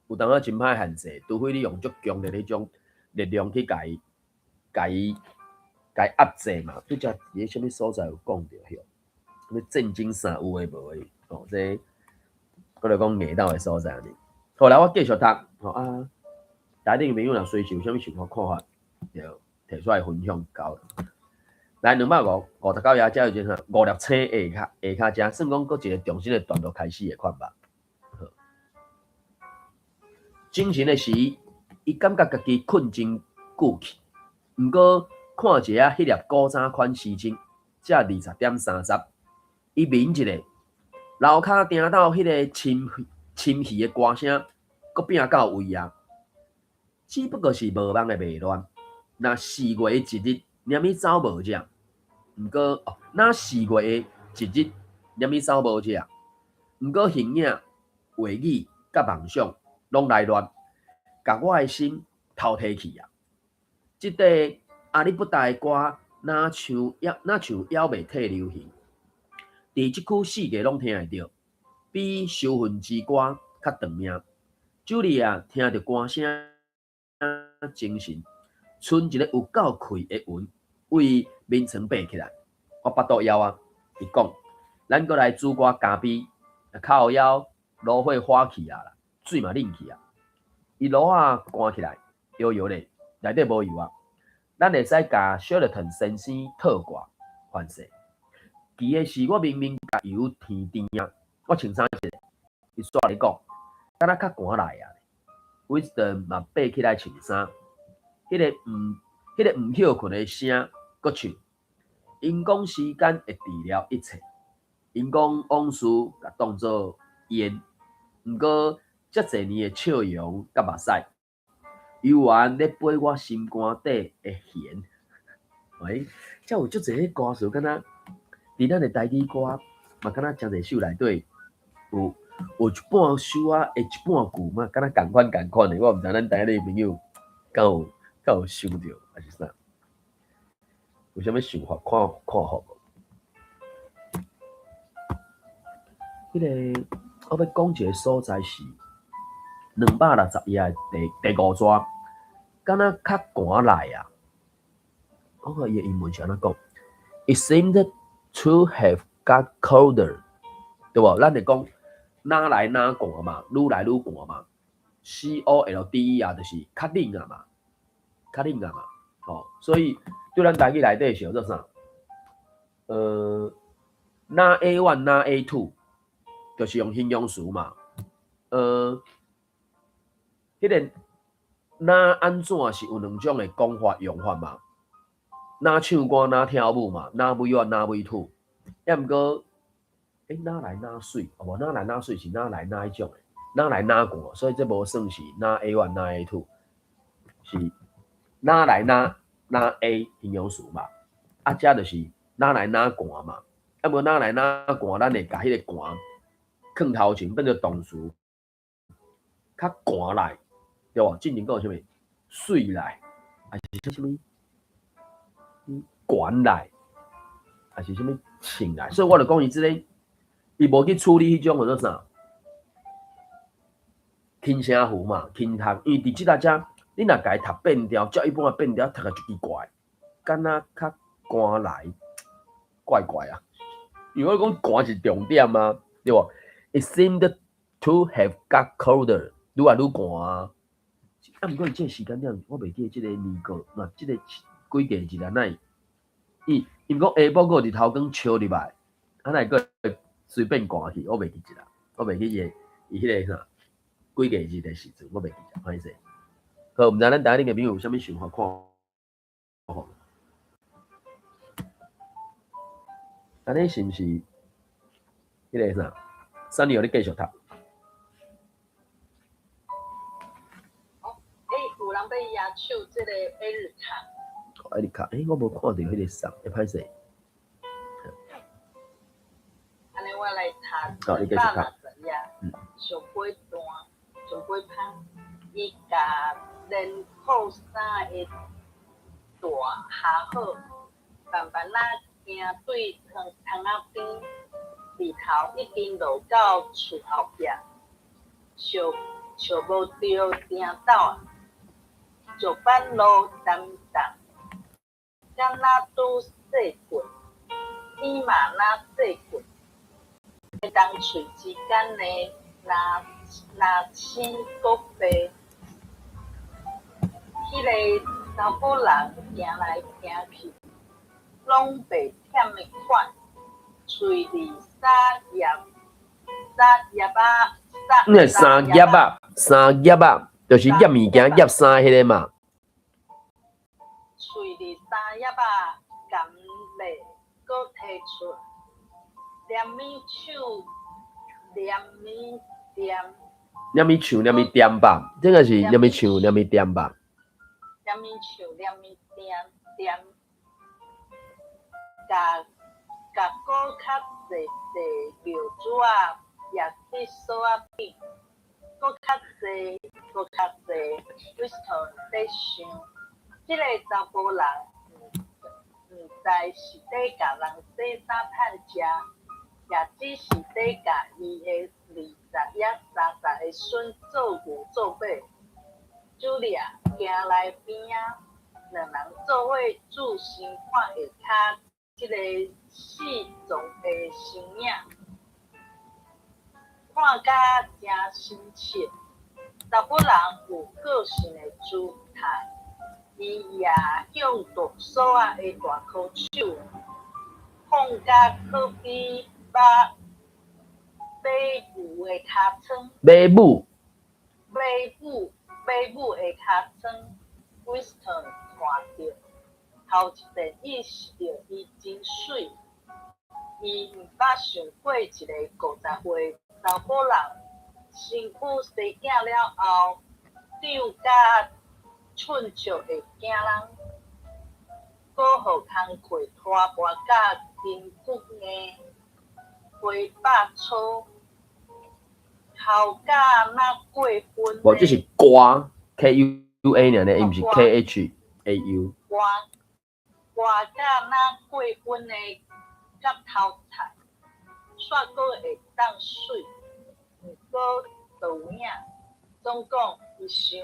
有當仔真歹限制，除非你用足強烈的彼種力量去共伊、共伊、共伊壓制嘛。拄才佇咧啥物所在有講著許，啥物戰爭啥有的無的，哦，這我就講硬鬥的所在呢。後來我繼續讀，吼啊，台頂朋友若隨時有啥物想法看法，就提出來分享交。來259頁，遮有啥？五粒星下跤下跤遮，算講閣一個重新的段落開始的款吧。好，精神的時，伊感覺家己睏真久去，毋過看一下彼粒古早款時鐘，才20點30，伊抿一下，樓跤聽到彼個深深魚的歌聲，閣變到位啊！只不過是無夢的迷亂。若4月的一日，連物走無遮，毋過哦，若四月的一日，連物走無遮，毋過形影、話語佮夢想攏來亂，共我的心偷提去啊！這塊阿里不達的歌，若像猶未退流行，佇這區四界攏聽會著，比仇恨之歌較長命。茱莉亞聽著歌聲，精神，賰一個有夠氣的雲為眠床爬起來。我腹肚枵啊！伊講，咱閣來煮寡咖啡，靠腰爐火火起啊啦，水嘛冷去啊。伊爐仔關起來，搖搖咧，內底無油啊。咱會使共小樂騰先生套掛凡勢。奇的是，我明明共油添甜啊，我穿衫一下，伊煞咧講，敢若較寒來啊。威斯頓嘛爬起來穿衫，彼個毋歇睏的聲閣唱。𪜶講時間會治療一切，𪜶講往事共當做煙，毋過遮濟年的笑容佮目屎，猶原咧飛我心肝底的弦。喂，遮有足濟歌詞，敢若佇咱的台語歌，嘛敢若誠濟首內底有一半首仔的一半句嘛，敢若仝款仝款的。我毋知咱台裡朋友敢有想著，抑是啥？有啥物想法看法無？彼個我欲講一個所在是260頁的第五逝，敢若較寒來啊？我看伊的英文是按怎講？It seemed to have got colder，對無？咱會講若來若寒嘛，愈來愈寒嘛。COLDER 就是較冷啊嘛，較冷啊嘛，吼，所以對咱台語內底是叫做啥？若 A1 若 A2，就是用形容詞嘛。彼個若按怎是有兩種的講法用法嘛？若唱歌若跳舞嘛，若 V1 若 V2，抑毋過，若來若媠，哦無，若來若媠是若來若彼種的，若來若寒，所以這無算是若 A1 若 A2，是若來若若 A 形容詞嘛。啊，這就是若來若寒嘛。啊，無若來若寒，咱會共彼個寒囥頭前變做動詞，較寒來，對無？進前講啥物？媠來，還是啥物？懸來，還是啥物穿來？所以我就講伊這個，伊無去處理彼種叫做啥？輕聲符嘛，輕讀，因為佇這搭遮，你若共伊讀變調，照一般的變調讀個足奇怪，敢若較寒來，怪怪啊！因為我講寒是重點啊，對無？It seemed to have got colder，愈來愈寒啊。啊，毋過伊這個時間點，我袂記得這個年過，若這個幾個日啊，哪會？伊伊毋講下晡閣有日頭光照入來，啊，哪會閣會隨便寒去？我袂記得啦，我袂記伊彼個啥幾個日的時陣，我袂記得，歹勢。好，毋知咱台頂個朋友有啥物想法看法？按呢是毋是彼個啥？三年，你繼續讀。哦，有人欲舉手，這個艾瑞卡。艾瑞卡，我無看著彼個送，會歹勢。按呢我來讀。好，你繼續讀。上尾段，上尾拍，伊共連褲衫的帶合好，慢慢仔行對窗窗仔邊，日頭已經落到厝後壁，笑笑無著埕斗，石板路澹澹，敢若拄洗過，伊嘛若洗過，會當喙之間的若若生閣白，彼個查埔人行來行去，攏袂忝的款，喙裡三葉三葉仔，你係三葉仔，三葉仔，就是醃物件、醃衫彼個嘛。喙裡三葉仔，含淚閣提出，連物手，連物掂，連物手，連物掂吧？這個是連物手，連物掂吧？連物手，連物掂掂，共共閣較濟濟尿珠仔，掖佇索仔邊，閣較濟，閣較濟。Winston 咧想，這個查埔人毋知是咧共人洗衫趁食，也只是咧共伊的20抑30个孫做牛做馬。茱莉亞行來邊仔，兩人做伙注神看下跤這個四傱的身影，看甲誠深切。查埔人有個性的姿態，伊也向大索仔的大箍手，放甲可比馬馬牛的尻川。馬母。馬母，馬母的尻川，Winston 看著，頭一遍意識著伊真媠。伊毋捌想過一個50歲查埔人，身軀生囝了後，長甲寸尺的囝人，閣予工課拖跋甲筋骨硬，皮肉粗，哭甲若過分。無，這是歌，KUA 爾呢，伊毋是 KHAU。歌歌甲若過分的夾頭菜，煞閣會當媠，毋過都有影。總講伊想，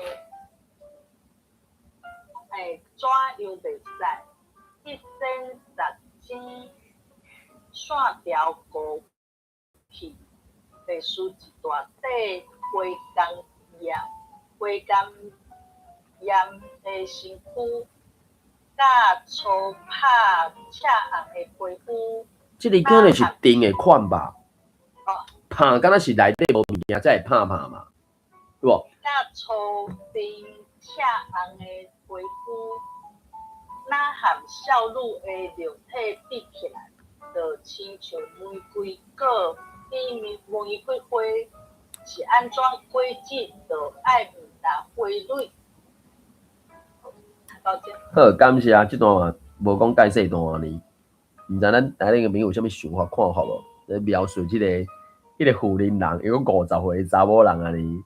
怎樣袂使？線條糊去，地輸一大塊花崗岩，花崗岩的身軀，佮粗拍赤紅的皮膚。這个可能是甜的款吧？哦。拍敢若是內底無物件才會拍拍嘛，對無？佮粗甜赤紅的皮膚，若和少女的肉體比起來，就親像玫瑰果比玫瑰花是按怎果子，就愛毋捃花蕊。到這。好，感謝。這段嘛無講介細段呢，毋知咱台頂个朋友有啥物想法看法無？咧描述這個彼個婦人人，伊講50歲查某人按呢，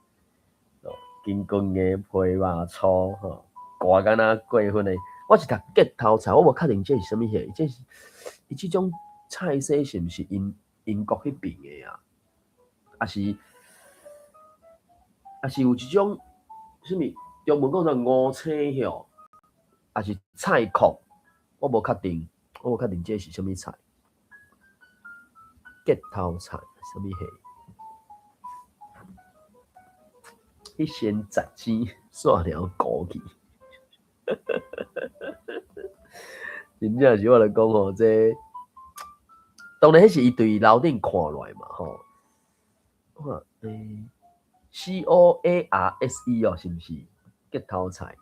金光的皮肉粗吼，寒敢若過分的。我是讀結頭菜，我無確定這是啥物貨，這是伊這種菜色是毋是英英國彼爿的啊？抑是有一種啥物中文講做五青吼，抑是菜脯？我無確定，我無確定這是啥物菜。結頭菜啥物貨？一仙十錢線條糊去。真正是我來講吼，這當然彼是伊對樓頂看落來嘛吼。我COARSE 哦，是毋是？結頭菜，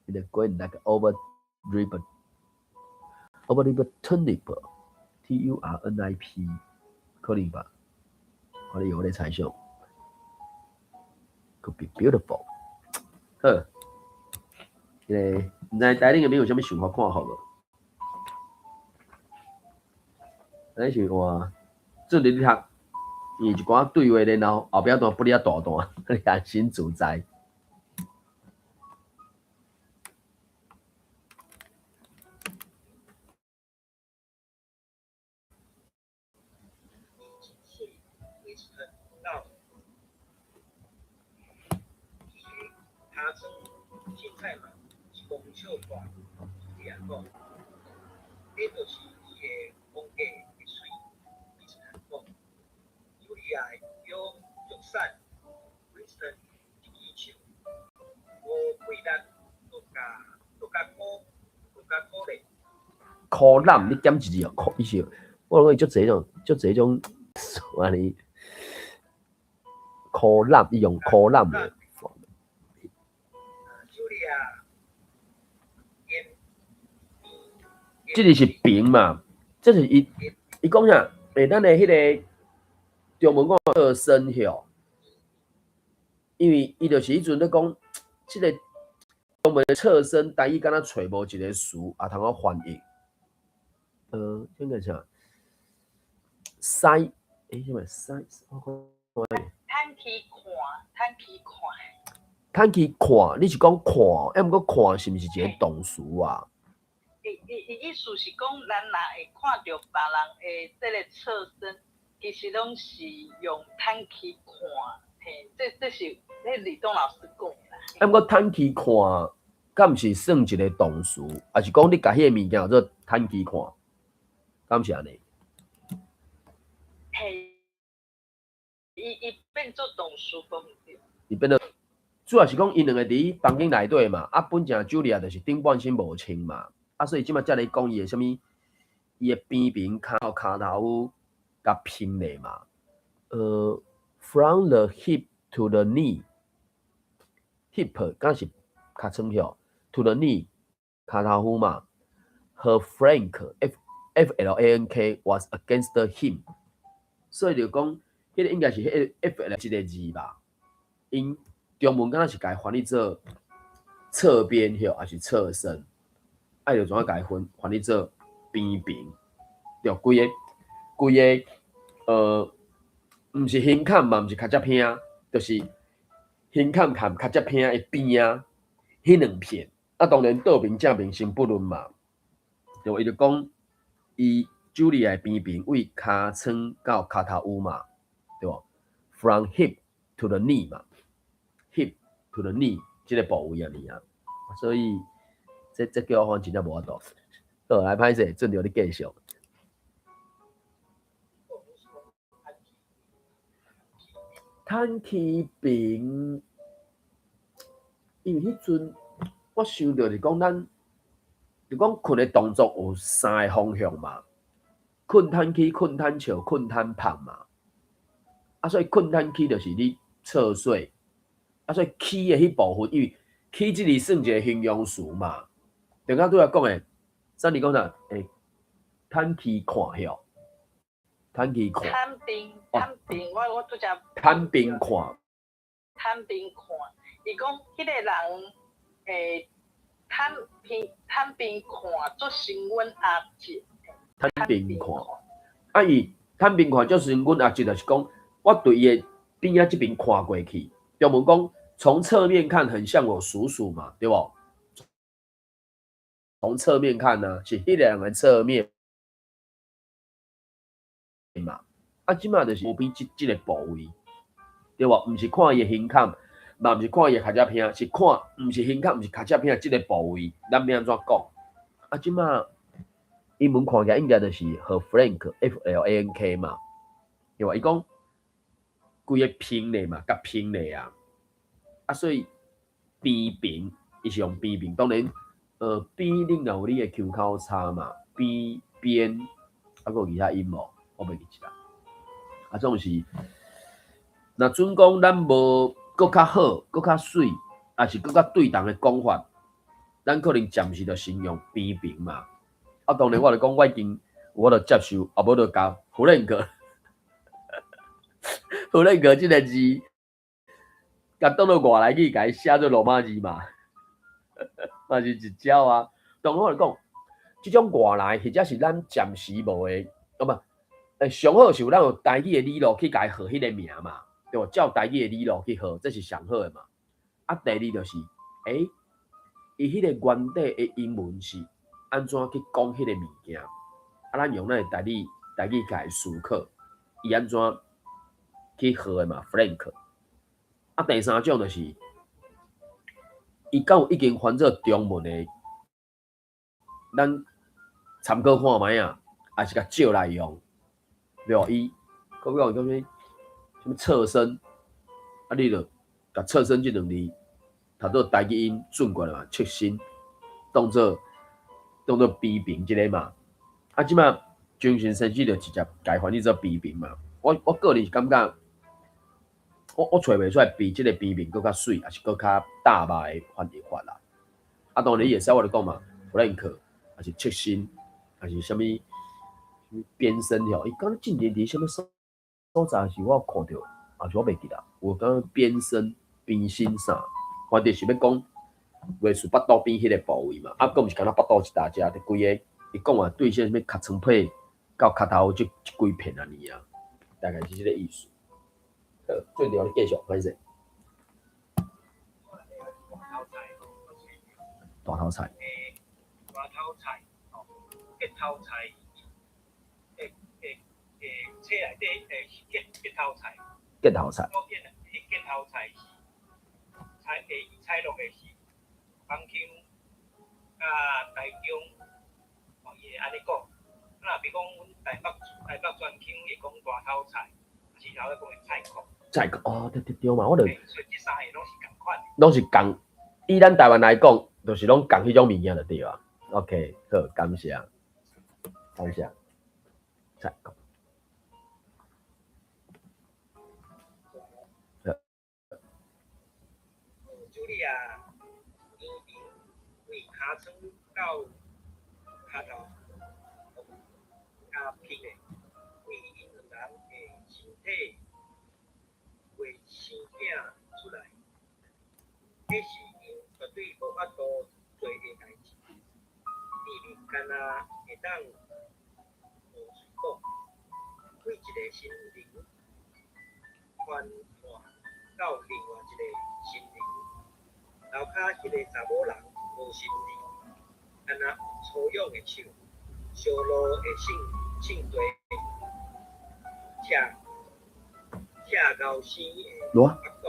伊個 green like overripe overripe turnip，TURNIP，可能吧？可能有咧猜想，Could be beautiful。好，這個毋知台頂個朋友有啥物想法看法無？咱是換做日讀，伊一寡對話，然後後壁段不哩啊大段，你安心自在。苦難，你減一字哦，苦，伊是，我感覺伊足濟種，足濟種，按呢，苦難，伊用苦難的。這個是平嘛？這是伊，伊講啥？咱的彼個中文講側身吼，因為伊就是彼陣咧講，這個中文的側身，台語敢若揣無一個詞啊，通好翻譯。這個啥？西，啥物西？我看。趁去看，趁去看。趁去看，你是講看？毋過看是毋是一個動詞啊？伊意思是講，咱若會看著別人的這個側身，其實攏是用趁去看，嘿，這是彼李東老師講的啦。毋過趁去看，敢毋是算一個動詞？抑是講你共彼個物件叫做趁去看？敢是按呢？嘿，伊變做動詞講毋對。伊變做主要是講𪜶兩个佇房間內底嘛，啊，本正茱莉亞就是頂半身無穿嘛，啊，所以這馬才咧講伊的啥物，伊的邊邊跤跤頭共拼咧嘛。From the hip to the knee，hip 敢是尻川吼，to the knee 跤頭趺嘛。Her flank F F L A N K was against him，所以就講，彼個應該是彼個 F L 這個字吧？𪜶中文敢若是共伊翻譯做側邊吼，抑是側身？啊，就怎啊共伊翻譯做邊邊？對，規個規個，毋是胸坎嘛，毋是尻脊骿，就是胸坎含尻脊骿的邊仔，彼兩片。啊，當然倒面正面先不論嘛。對，伊就講，伊茱莉亞的邊邊為尻川到跤頭趺嘛，對無？From hip to the knee 嘛，hip to the knee 這個部位按呢啊，所以這叫我真正無法度。好，來歹勢，準著你繼續。坦起平，因為彼陣我想著是講咱，就講睏的動作有三个方向嘛，睏坦起、睏坦笑、睏坦芳嘛。啊，所以睏坦起就是你側睡，啊，所以起的彼部分，因為起這字算一个形容詞嘛。剛剛拄仔講的，啥你講啥？欸，坦起看曉，坦起看。坦平，坦平，我拄才。坦平看。坦平看，伊講彼个人欸，坦平坦平看，足像阮阿叔。坦平看，啊伊坦平看足像阮阿叔，就是講我對伊的邊仔這邊看過去，中文講從側面看很像我叔叔嘛，對無？從側面看呢，是彼個人的側面嘛。啊，這馬就是無邊這個部位，對無？毋是看伊的胸坎，嘛毋是看伊的跤脊片，是看毋是胸坎，毋是跤脊片這個部位，咱欲按怎講？啊，這馬英文看起來應該就是 her flank，F L A N K 嘛，對無？伊講規个平咧嘛，共平咧啊，啊，所以邊平，伊是用邊平，當然，邊你若有你的胸口差嘛，邊邊，啊，閣有其他音無？我袂記得啦。啊，總是，若準講咱無閣較好、閣較媠，抑是閣較對同的講法，咱可能暫時就先用邊平嘛。啊，當然我就講我已經有法度接受，啊無就共 flank，flank 這个字，共當做外來語，共伊寫做羅馬字嘛，嘛是一招啊。當然我就講，這種外來或者是咱暫時無的，哦無，欸，上好是有咱有台語的理路去共伊號彼个名嘛，對無？照台語的理路去號，這是上好的嘛。啊，第二就是，欸，伊彼个原底的英文是按怎去講彼个物件？啊，咱用咱的台語共伊思考，伊按怎去號的嘛？flank。啊，第三種就是，伊敢有已經翻做中文的，咱參考看覓啊，抑是共借來用，對無？伊，閣講啥物？啥物側身？啊，你就共側身這兩字讀做台語音轉過來嘛，側身，當做邊平這个嘛。啊，這馬精神先生就直接共伊翻譯做邊平嘛。我個人是感覺，我揣袂出來比這个邊平閣較媠，抑是閣較大肉的翻譯法啦。啊，當然伊會使我就講嘛，flank，抑是側身，抑是啥物邊身吼。伊講進前佇啥物所在是我有看著，抑是我袂記得。有講邊身、邊身啥，反正是欲講類似腹肚邊彼个部位嘛。啊，閣毋是干焦腹肚一大隻，就規个伊講話對啥物尻川皮到跤頭這這規片按呢啊，大概是這个意思。好，最後你繼續，歹勢。大頭菜。欸，大頭菜，吼，結頭菜，欸欸欸，冊內底欸是結頭菜。結頭菜。我見結頭菜是採欸，伊採錄的是北腔佮台中，吼，伊會按呢講。啊，若比如講，阮台北專腔會講大頭菜，是頭咧講的菜脯。菜脯哦，對對對嘛，我就。所以這三个攏是仝款。攏是仝，以咱台灣來講，就是攏仝彼種物件就對啊。OK，好，感謝，感謝。菜脯。茱莉亞邊邊對尻川到跤頭，共紕的，對𪜶兩人的身體袂生囝出來，彼是𪜶絕對無法度做的代誌。秘密敢若會當無喙講，對一个心靈傳達到另外一个心靈。樓跤彼个查某人無心理，敢若粗勇的手，燒爐的聖地，赤赤猴生的腹肚。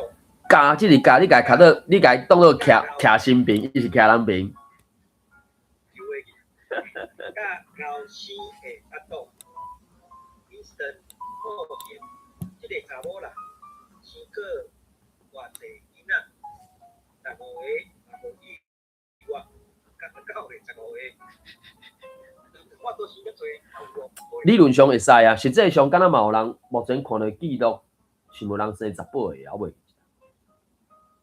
共這个共，你共伊較做，你共伊當做徛徛身邊，伊是徛人爿。佮猴生的腹肚，伊算好型，這个查某人生較理論上會使啊，實際上敢若嘛有人目前看著記錄是無人生18個啊，我袂記。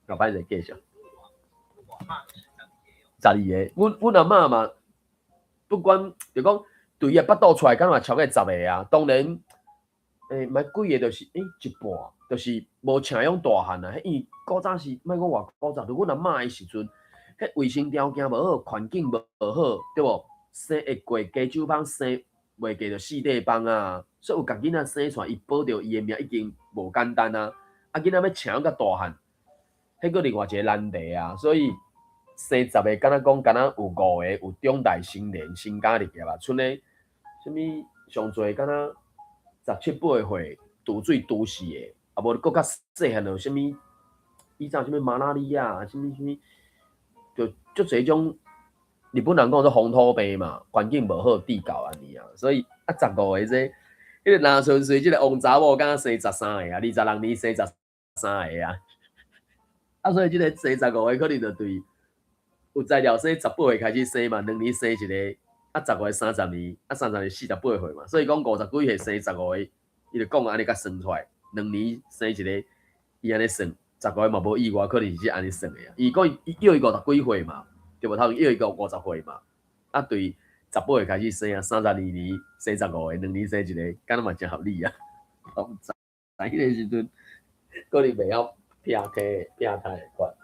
後擺再繼續。12個，阮阿嬤嘛，不管就講對伊的腹肚出來，敢若嘛超過十個啊。當然，毋知幾個就是一半，就是無請養大漢啊。彼因為古早時，莫講偌古早，就阮阿嬤的時陣，彼衛生條件無好，環境無好，對無？生會過加酒蜂生袂過就四塊枋啊。所以有共囡仔生出來，伊保著伊的命已經無簡單啊。啊，囡仔欲請養較大漢，彼閣另外一個難題啊。所以生十個，敢若講敢若有五個有長大成年成家立業啊，賰咧啥物上濟敢若十七八歲拄水拄死的，啊無閣較細漢就啥物，以前啥物馬拉利亞，啥物啥物，就足濟種日本人講做風土病嘛，環境無好，致到按呢啊，所以啊十五個這個，彼個林春水這個王查某敢若生十三個啊，26年生十三個啊，啊所以這個生十五個可能就對有材料生18歲開始生嘛，2年生一個，啊十五個30年，啊30年48歲嘛，所以講50幾歲生十五個，伊就講按呢共算出來，2年生一個，伊按呢算，十五個嘛無意外，可能是按呢算的啊。伊講伊約伊50幾歲嘛，對無？頭前約伊個50歲嘛，啊對18歲開始生啊，32年生十五個，2年生一個，敢若嘛誠合理啊。我毋知，彼個時陣可能袂曉拆開拆開的款，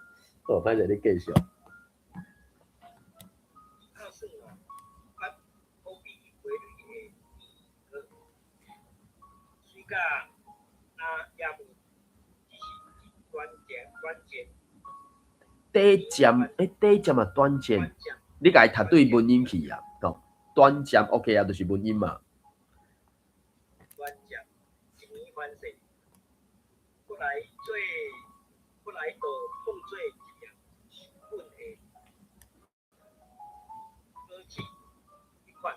好，歹勢你繼續。拍算哦，較普遍規律的水甲那也無，只是短暫短暫。短暫，短暫啊，短暫，你共伊讀對文音去啊，吼，短暫 OK 啊，就是文音嘛。短暫，一年反勢，過來做，過來就當做一粒本的果子彼款，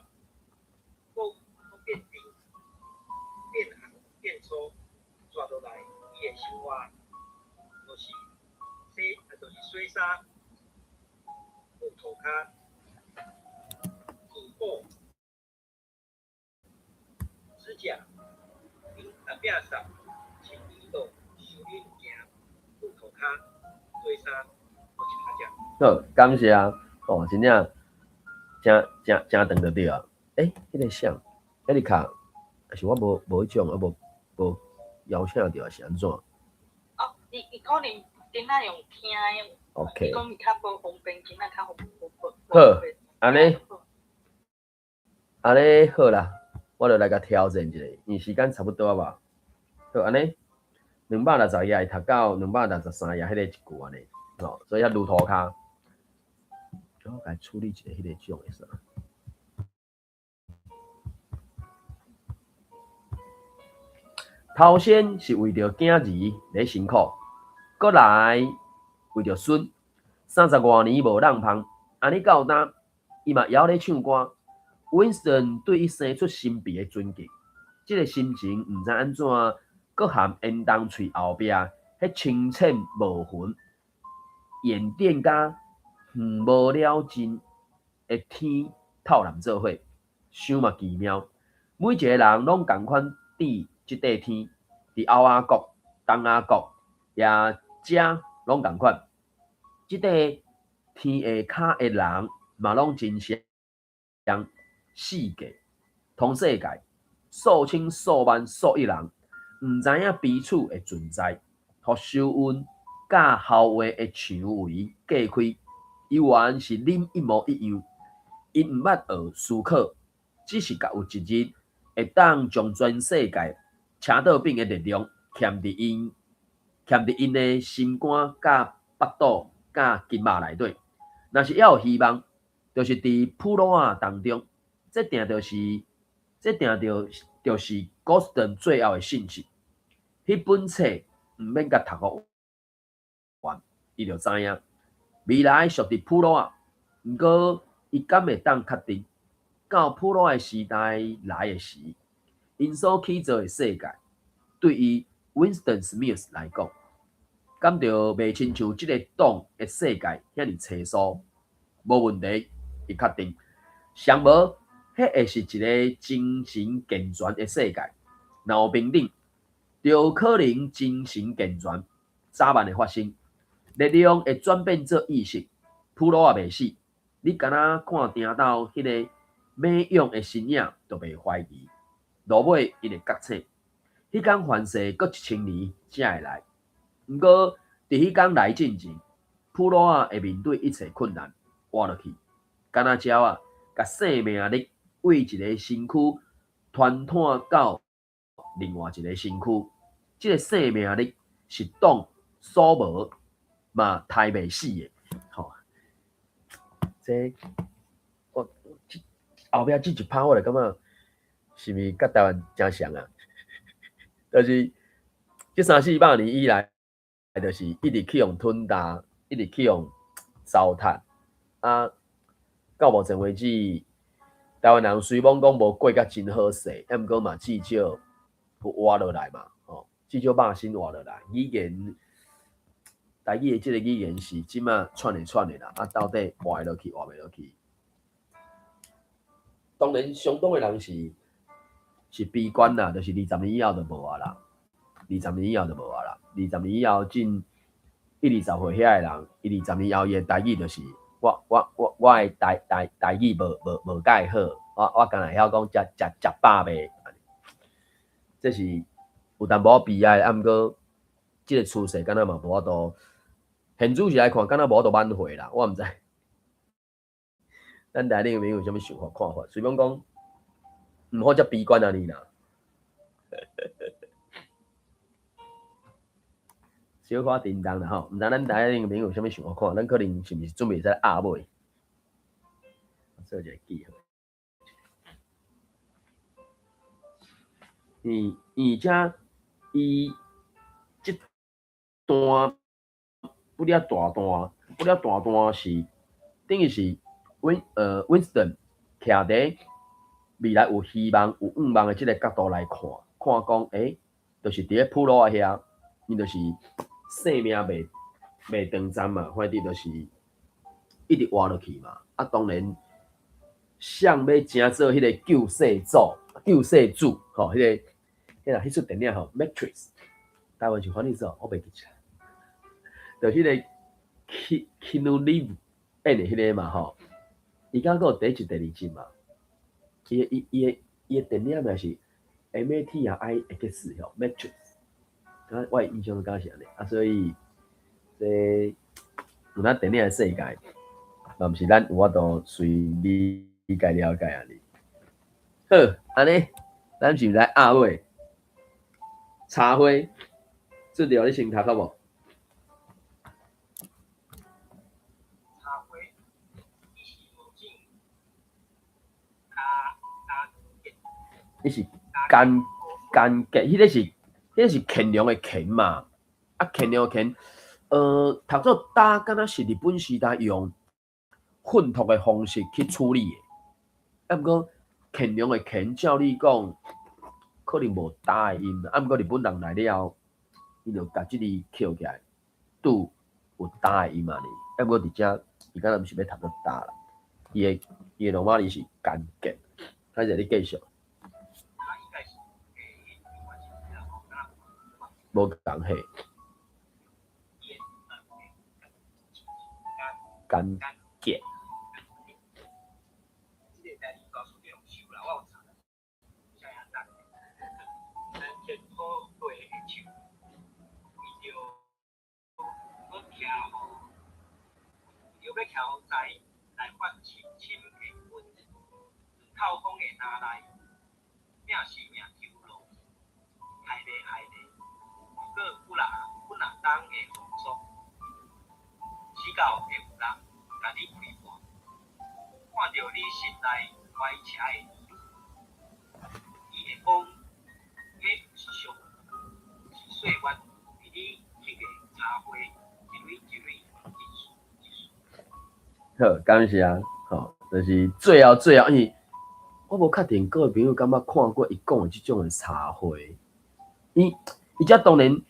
閣變長、變紅、變粗，逝落來，伊的生活就是洗，就是洗衫、挲塗跤、填補、指甲、恁阿摒掃、清理桌、收恁物件、挲塗跤、洗衫，我是阿只。好，感謝哦，真正誠誠誠長就對啊。彼個誰？艾麗卡，還是我無彼種，我無邀請著，還是按怎？哦，伊可能今仔用聽的。 OK。伊講伊較無方便，今仔較方無好，按呢，按呢好啦，我就來共挑戰一下，因為時間差不多啊吧。好，按呢，260頁讀到263頁，彼個一句按呢，吼，所以遐路塗跤，我共處理一下彼個種的啥。頭先是為著囝兒咧辛苦，閣來為著孫，30外年無挵芳，按呢到今，伊嘛會曉咧唱歌。Winston 對伊生出神秘的尊敬，這個心情毋知按怎，閣含煙囱喙後壁彼深淺無痕，眼點佮遠無了盡的天透攬做伙，傷嘛奇妙。每一个人攏仝款佇這塊天，佇歐亞國、東亞國，也遮攏仝款。這塊天下跤的人嘛攏真像，四界通世界，數千數萬數億人，毋知影彼此的存在，予收音佮豪華的牆圍隔開，猶原是恁一模一樣。𪜶毋捌學思考，只是共有一日會當將全世界車道餅的力量徛佇𪜶的心肝佮腹肚佮筋肉內底。若是猶有希望，就是佇普魯仔當中，這定就是 Gosden 最後的信息。彼本冊毋免共讀予完，伊就知影未來屬佇普魯仔。毋過，伊敢會當確定，到普魯仔時代來的時，𪜶所起造的世界，對伊 Winston Smith 來講，敢著袂親像這个黨的世界遐爾凄疏？無問題，伊確定。上無，彼彼會是一个精神健全的世界。若有平等，就可能精神健全，早晚會發生。力量會轉變做意識，普魯仔袂死。你敢若看聽到彼个馬勇的身影，就袂懷疑。落尾𪜶會覺醒。彼工凡勢閣1000年才會來。毋過佇彼工來進前，普魯仔會面對一切困難，活落去，敢若鳥仔，共生命力對一个身軀傳湠到另外一个身軀。這个生命力是擋所無嘛刣袂死的。吼，這我後壁這一拍我就感覺是毋是佮台灣誠像啊？就是這三四百年以來，就是一直去予吞噬，一直去予糟蹋。啊，到目前為止，台灣人雖罔講無過甲真好勢，啊，毋過嘛至少有活落來嘛，吼，至少肉身活落來。語言，台語的這个語言是這馬喘會喘的啦，啊，到底活會落去，活袂落去？當然，相當的人是悲觀啦，就是20年以後就無啊啦，二十年以後就無啊啦，二十年以後進一二十歲遐的人，伊二十年後伊的台語就是我的台語無蓋好，我敢若會曉講食食食飽未？這是有淡薄仔悲哀，啊，毋過這个趨勢敢若嘛無法度，現主時來看，敢若無法度挽回啦，我毋知。咱台頂朋友有啥物想法看法？隨便講，毋好遮悲觀按呢啦。小可沉重啦吼，毋知咱台頂朋友有啥物想法看？咱可能是毋是準備使壓尾？做一个記號。而且伊這段不了大段，不了大段是等於是 Winston 徛佇未來有希望、有願望的這个角度來看，看講，就是佇咧普魯仔遐，伊就是生命袂長暫嘛，反正就是一直活落去嘛。啊，當然，誰欲成做彼个救世主、救世主，吼，彼出電影吼，《Matrix》，台灣是翻譯做，我袂記起來，就彼个 Keanu Reeves 演的彼个嘛，吼，伊敢閣有第一集、第二集嘛？伊的電影名是 M A T R I X 吼，《Matrix》，敢我的印象敢是按呢，啊，所以這有咱電影的世界，嘛毋是咱有法度隨理解了解按呢。好，按呢，咱是毋是來壓尾？茶花，這條你先讀好無？茶花，伊是無種加伊是乾乾結，彼个是乾隆的乾嘛？啊，乾隆的乾，讀做焦敢若是日本時代用糞土的方式去處理的。啊，毋過乾隆的乾，照理講可能無焦的音，啊，毋過日本人來了後，伊就共這字抾起來，拄有焦的音按呢。啊，毋過佇遮，伊敢若毋是欲讀做焦啦，伊的羅馬字是乾結，歹勢你繼續。無仝嘿，乾結。好，感謝，吼，就是最後最後，因為我無確定各位朋友敢捌看過伊講的這種的茶花，伊遮當然，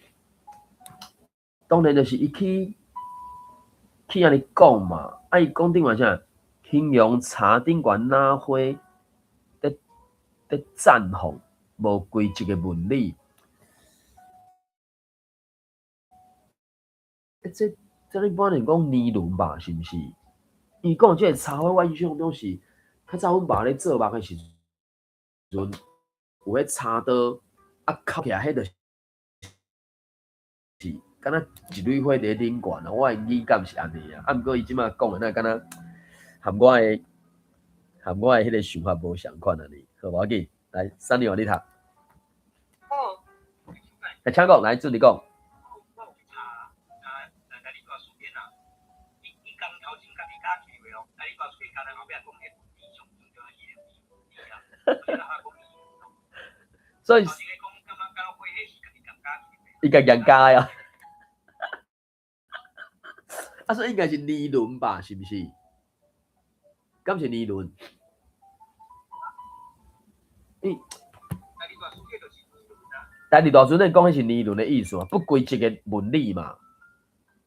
當然就是伊去按呢講嘛，啊，伊講頂懸啥？形容茶頂懸若花，咧綻放無規則的紋理。欸，這一般人講年輪吧，是毋是？伊講這个插花，我印象中是較早阮爸咧做木的時陣，有彼插刀啊，敲起來，彼就是敢若一蕊花佇咧頂懸啊。我的語感是按呢啊，啊，毋過伊這馬講的，哪會敢若含我的彼个想法無仝款按呢。好，無要緊，來，三年你讀。好。來，請講，來，準你講。我有去查查台語大辭典啊，伊共頭前家己加起話哦，台語大辭典加咱後壁講彼文字上重要的彼个字啊，所以，伊家己加啊。啊，所以應該是年輪吧，是毋是？敢是年輪？伊台語大辭典講彼是年輪的意思嘛，不規則的紋理嘛，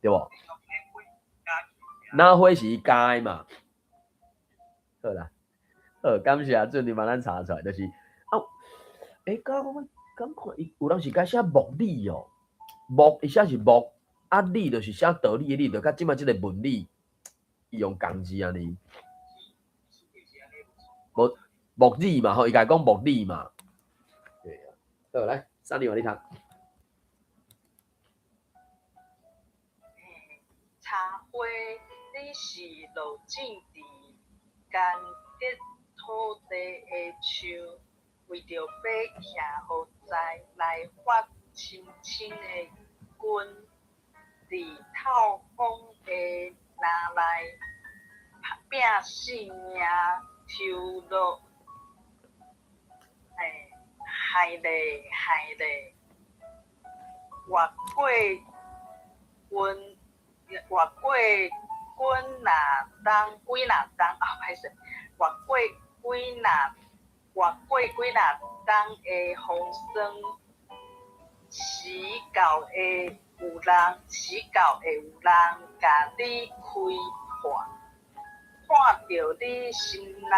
對無？那花是伊加的嘛？好啦，好，感謝準你幫咱查出來，就是啊，欸，敢我感覺伊有人是該寫木理哦，木伊寫是木，啊理就是寫道理的理，就佮這馬這个紋理，伊用仝字按呢。木木理嘛吼，伊家講木理嘛。對啊，好來，三年你讀。插花，你是落種佇乾竭土地的樹，為著欲徛予知來發深深的根，佇透風的林內拚性命抽落，害咧害咧，越過阮，越過幾若冬，幾若冬啊，歹勢，越過幾若，越過幾若冬的風霜，死到會有人，死到會有人共你開破，看著你心內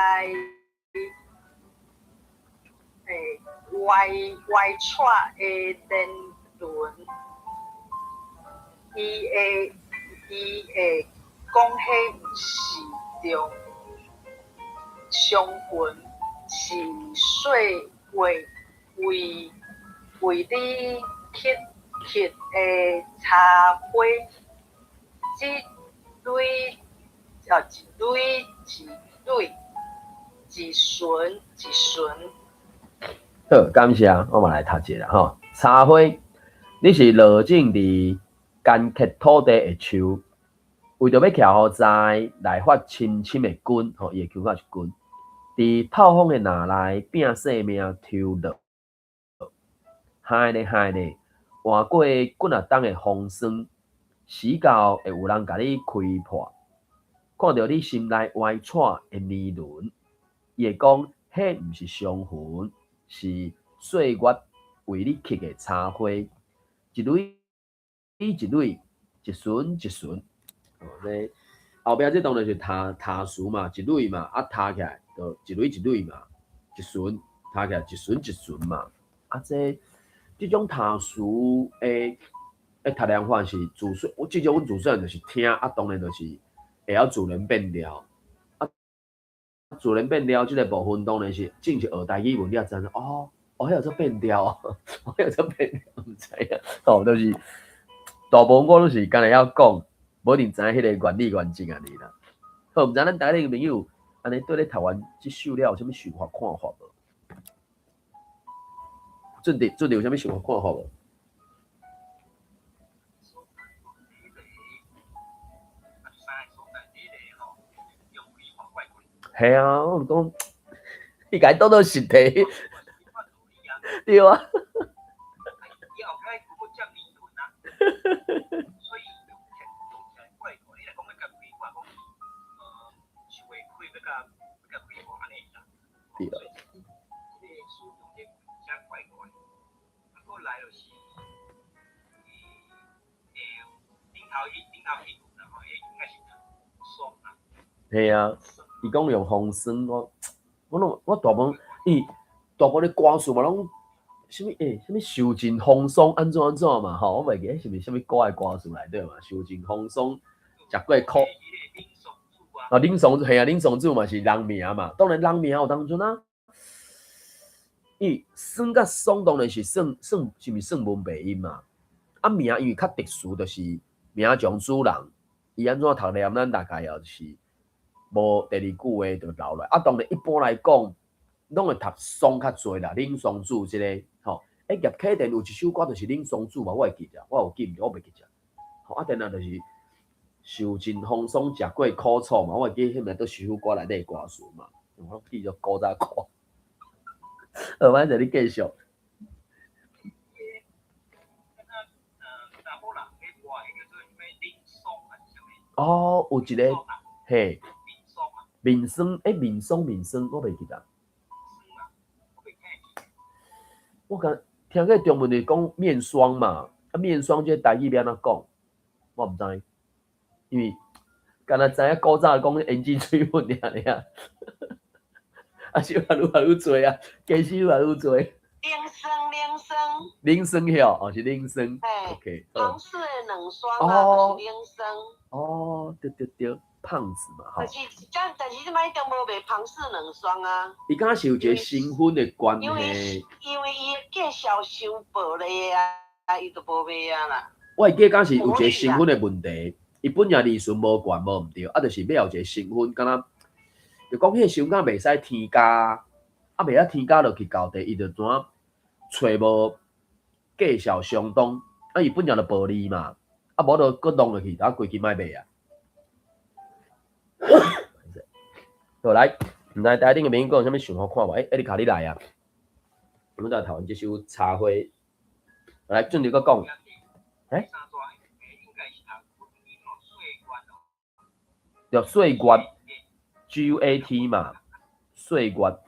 歪歪斜的年輪，伊會講彼毋是傷傷痕，是歲月為為你刻刻的插花，一蕊哦，一蕊一蕊，一巡一巡。好，感謝，我嘛來讀一下吼。插花，你是落種佇乾竭土地的樹，為著欲徛予知來發深深的根，吼，伊的腔口是根。佇透風的林內拚性命抽落，害咧害咧，換過幾若冬的風霜，死到會有人共你開破，看著你心內歪斜的年輪，伊會講，彼毋是傷痕，是歲月為你刻的插花，一蕊一蕊，一巡一巡。哦，這後壁這當然是讀讀詞嘛，一蕊嘛，啊讀起來就一蕊一蕊嘛，一巡讀起來一巡一巡嘛。啊，這種讀詞的的讀念法是自細，我至少阮自細漢就是聽，啊，當然就是會曉自然變調。啊，自然變調這个部分當然是正是學台語文，你才知影哦，哦，彼叫做變調，哦，彼叫做變調，毋知影，吼，就是大部分我攏是干焦會曉講，無一定知影彼个原理原則按呢啦。好，毋知咱台裡的朋友，按呢對咧讀完這首了有啥物想法看法無？準弟，準弟有啥物想法看法無？系啊，我就講，伊共伊當做實體，對啊。對。系啊，伊講用風霜，我我攏我大部分伊大部分歌詞嘛攏啥物欸，啥物受盡風霜按怎按怎嘛吼，我袂記得是毋是啥物歌的歌詞內底嘛，受盡風霜，食過苦。啊，冷爽係啊，冷爽子嘛是人名嘛，當然人名有當陣啊。伊算佮爽當然是算算是毋是算文白音嘛？啊名因為較特殊，就是名將主人，伊按怎讀念，咱大概也是無第二句話就留落來。啊，當然一般來講，攏會讀爽較濟啦，冷爽子這个吼。欸，葉啟田有一首歌就是冷爽子嘛，我會記得，我有記毋，我袂記得。吼，啊，然後就是受盡風霜，食過苦楚嘛，我會記彼暝佗首歌內底歌詞嘛，我記著古早歌。好，歹勢你繼續。哦，有一個，嘿，面霜，欸，面霜，面霜，我袂記得。我敢聽過中文是講面霜嘛，啊，面霜這台語欲按怎講？我毋知，因為敢若知影古早講胭脂水粉爾爾，啊是越來愈濟啊，加是愈來愈濟。冷霜，冷霜。冷霜曉，哦是冷霜。嘿。 OK。龐氏的卵霜啊，就是冷霜。哦，對對對，胖子嘛，吼。但是，但是這擺中無賣龐氏卵霜啊。伊敢是有一個身份的關係。因為伊的介紹傷薄咧啊，伊就無賣啊啦。我會記敢是有一個身份的問題，伊本來利潤無懸無毋對，啊，就是要有一個身份，敢若就講彼個身份袂使添加，啊，袂使添加落去到底，伊就怎揣無介紹相當，啊，伊本來就薄利嘛，啊，無就閣弄落去，啊，規支莫賣啊。好來，毋知台頂的朋友講有啥物想法看無？欸，艾麗卡你來啊！阮在討論這首《插花》，來準備閣講。欸？對，歲月，GUAT 嘛，歲月。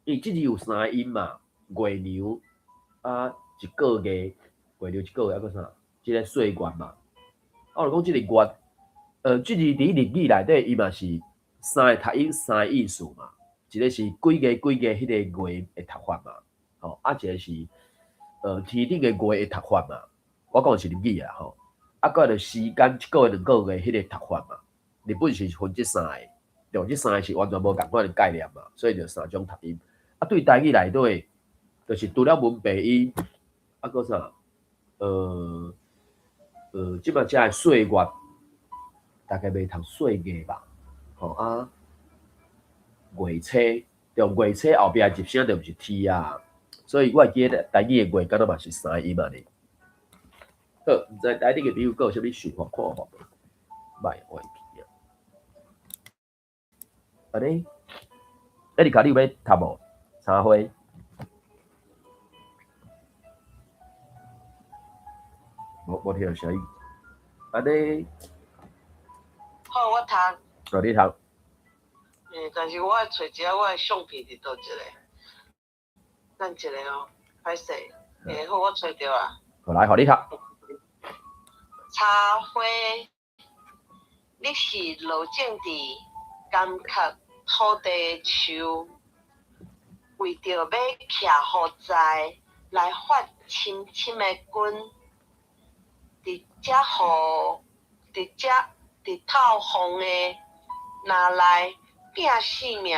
伊這字有三個音嘛，月娘啊，一個月，月娘一個月，抑閣啥？這个歲月嘛。啊，我就講這個月，這字佇日語內底，伊嘛是三個讀音，三個意思嘛。一個是幾月幾月彼个月的讀法嘛，吼，啊，一個是天頂的月的讀法嘛。我講的是日語啊，吼。啊，閣就時間一個月、兩個月彼个讀法嘛。日本是分這三個，對，這三個是完全無仝款的概念嘛，所以就三種讀音。啊，對台語內底，就是除了文白音，啊，閣啥？這擺遮的歲月，大概袂讀歲月吧，吼啊，月車，對，月車後壁入聲就毋是 T 啊，所以我會記得台語的月敢若嘛是三個音仔呢。好，毋知台頂的朋友閣有啥物想法看法無？莫，我會記啊。按呢，艾麗卡，你有欲讀無？插花。無無聽聲音。按呢。好，我讀。哦，你讀。欸，但是我愛揣一下我的相片佇佗一个，等一下哦，歹勢。欸，好，我揣著啊。好，來，予你讀。插花，你是落種佇乾涸土地的樹，為著欲徛予在來發深深的根，佇遮雨，佇遮佇透風的林內拼性命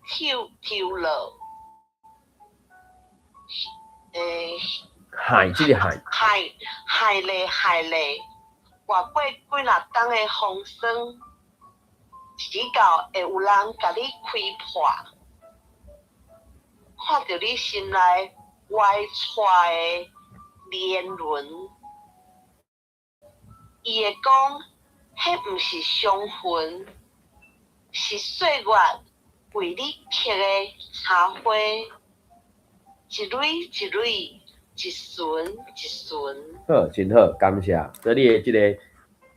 抽抽落，欸，海，這个海，海海咧海咧，活過幾若冬的風霜，直到會有人共你開破，看著你心內歪斜的年輪，伊會講，彼毋是傷痕，是歲月為你刻的插花，一蕊一蕊，一巡一巡。好，真好，感謝。所以你的這个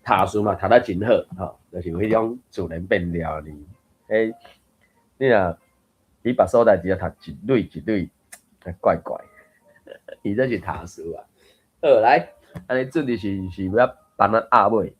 讀書嘛，讀得真好，吼，就是有彼種自然變了呢。欸，你若佇別所在，直接讀一蕊一蕊，怪怪。伊這是讀書啊。好，來，按呢準備是是欲幫咱壓尾。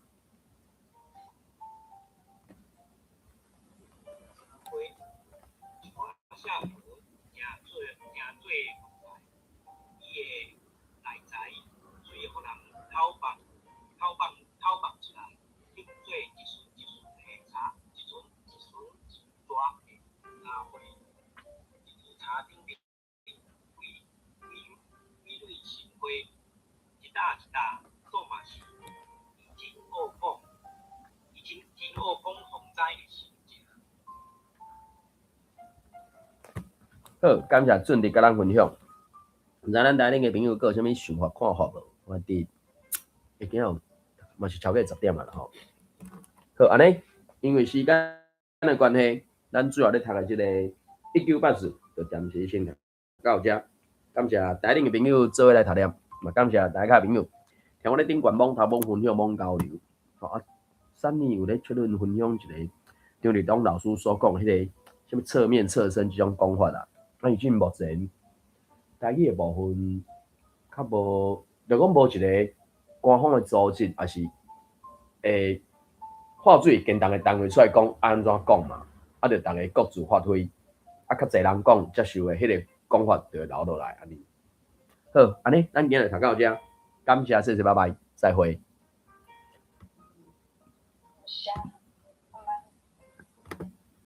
跤頂面規規規蕊鮮花，一搭一搭，煞嘛是伊真愛講，伊真真愛講予知的心情。好，感謝俊迪佮咱分享。毋知咱台頂的朋友閣有啥物想法看法無？我佇已經有嘛是超過10點啊啦吼。好，按呢，因為時間的關係，咱主要咧讀的這個1984就暫時先讀到遮。感謝台頂的朋友做伙來讀念，嘛感謝大家朋友聽我咧頂懸網頭網分享網交流。吼啊，三年有咧確認分享一個張立東老師所講彼個啥物側面側身這種講法啦。啊，伊進目前台語的部分較無，就講無一個官方的組織，抑是會劃水堅重的單位出來講按怎講嘛，啊，就逐家各自發揮，啊，較濟人講接受的彼個講法就會留落來按呢。好，按呢，咱今日讀到遮，感謝，謝謝，拜拜，再會。謝。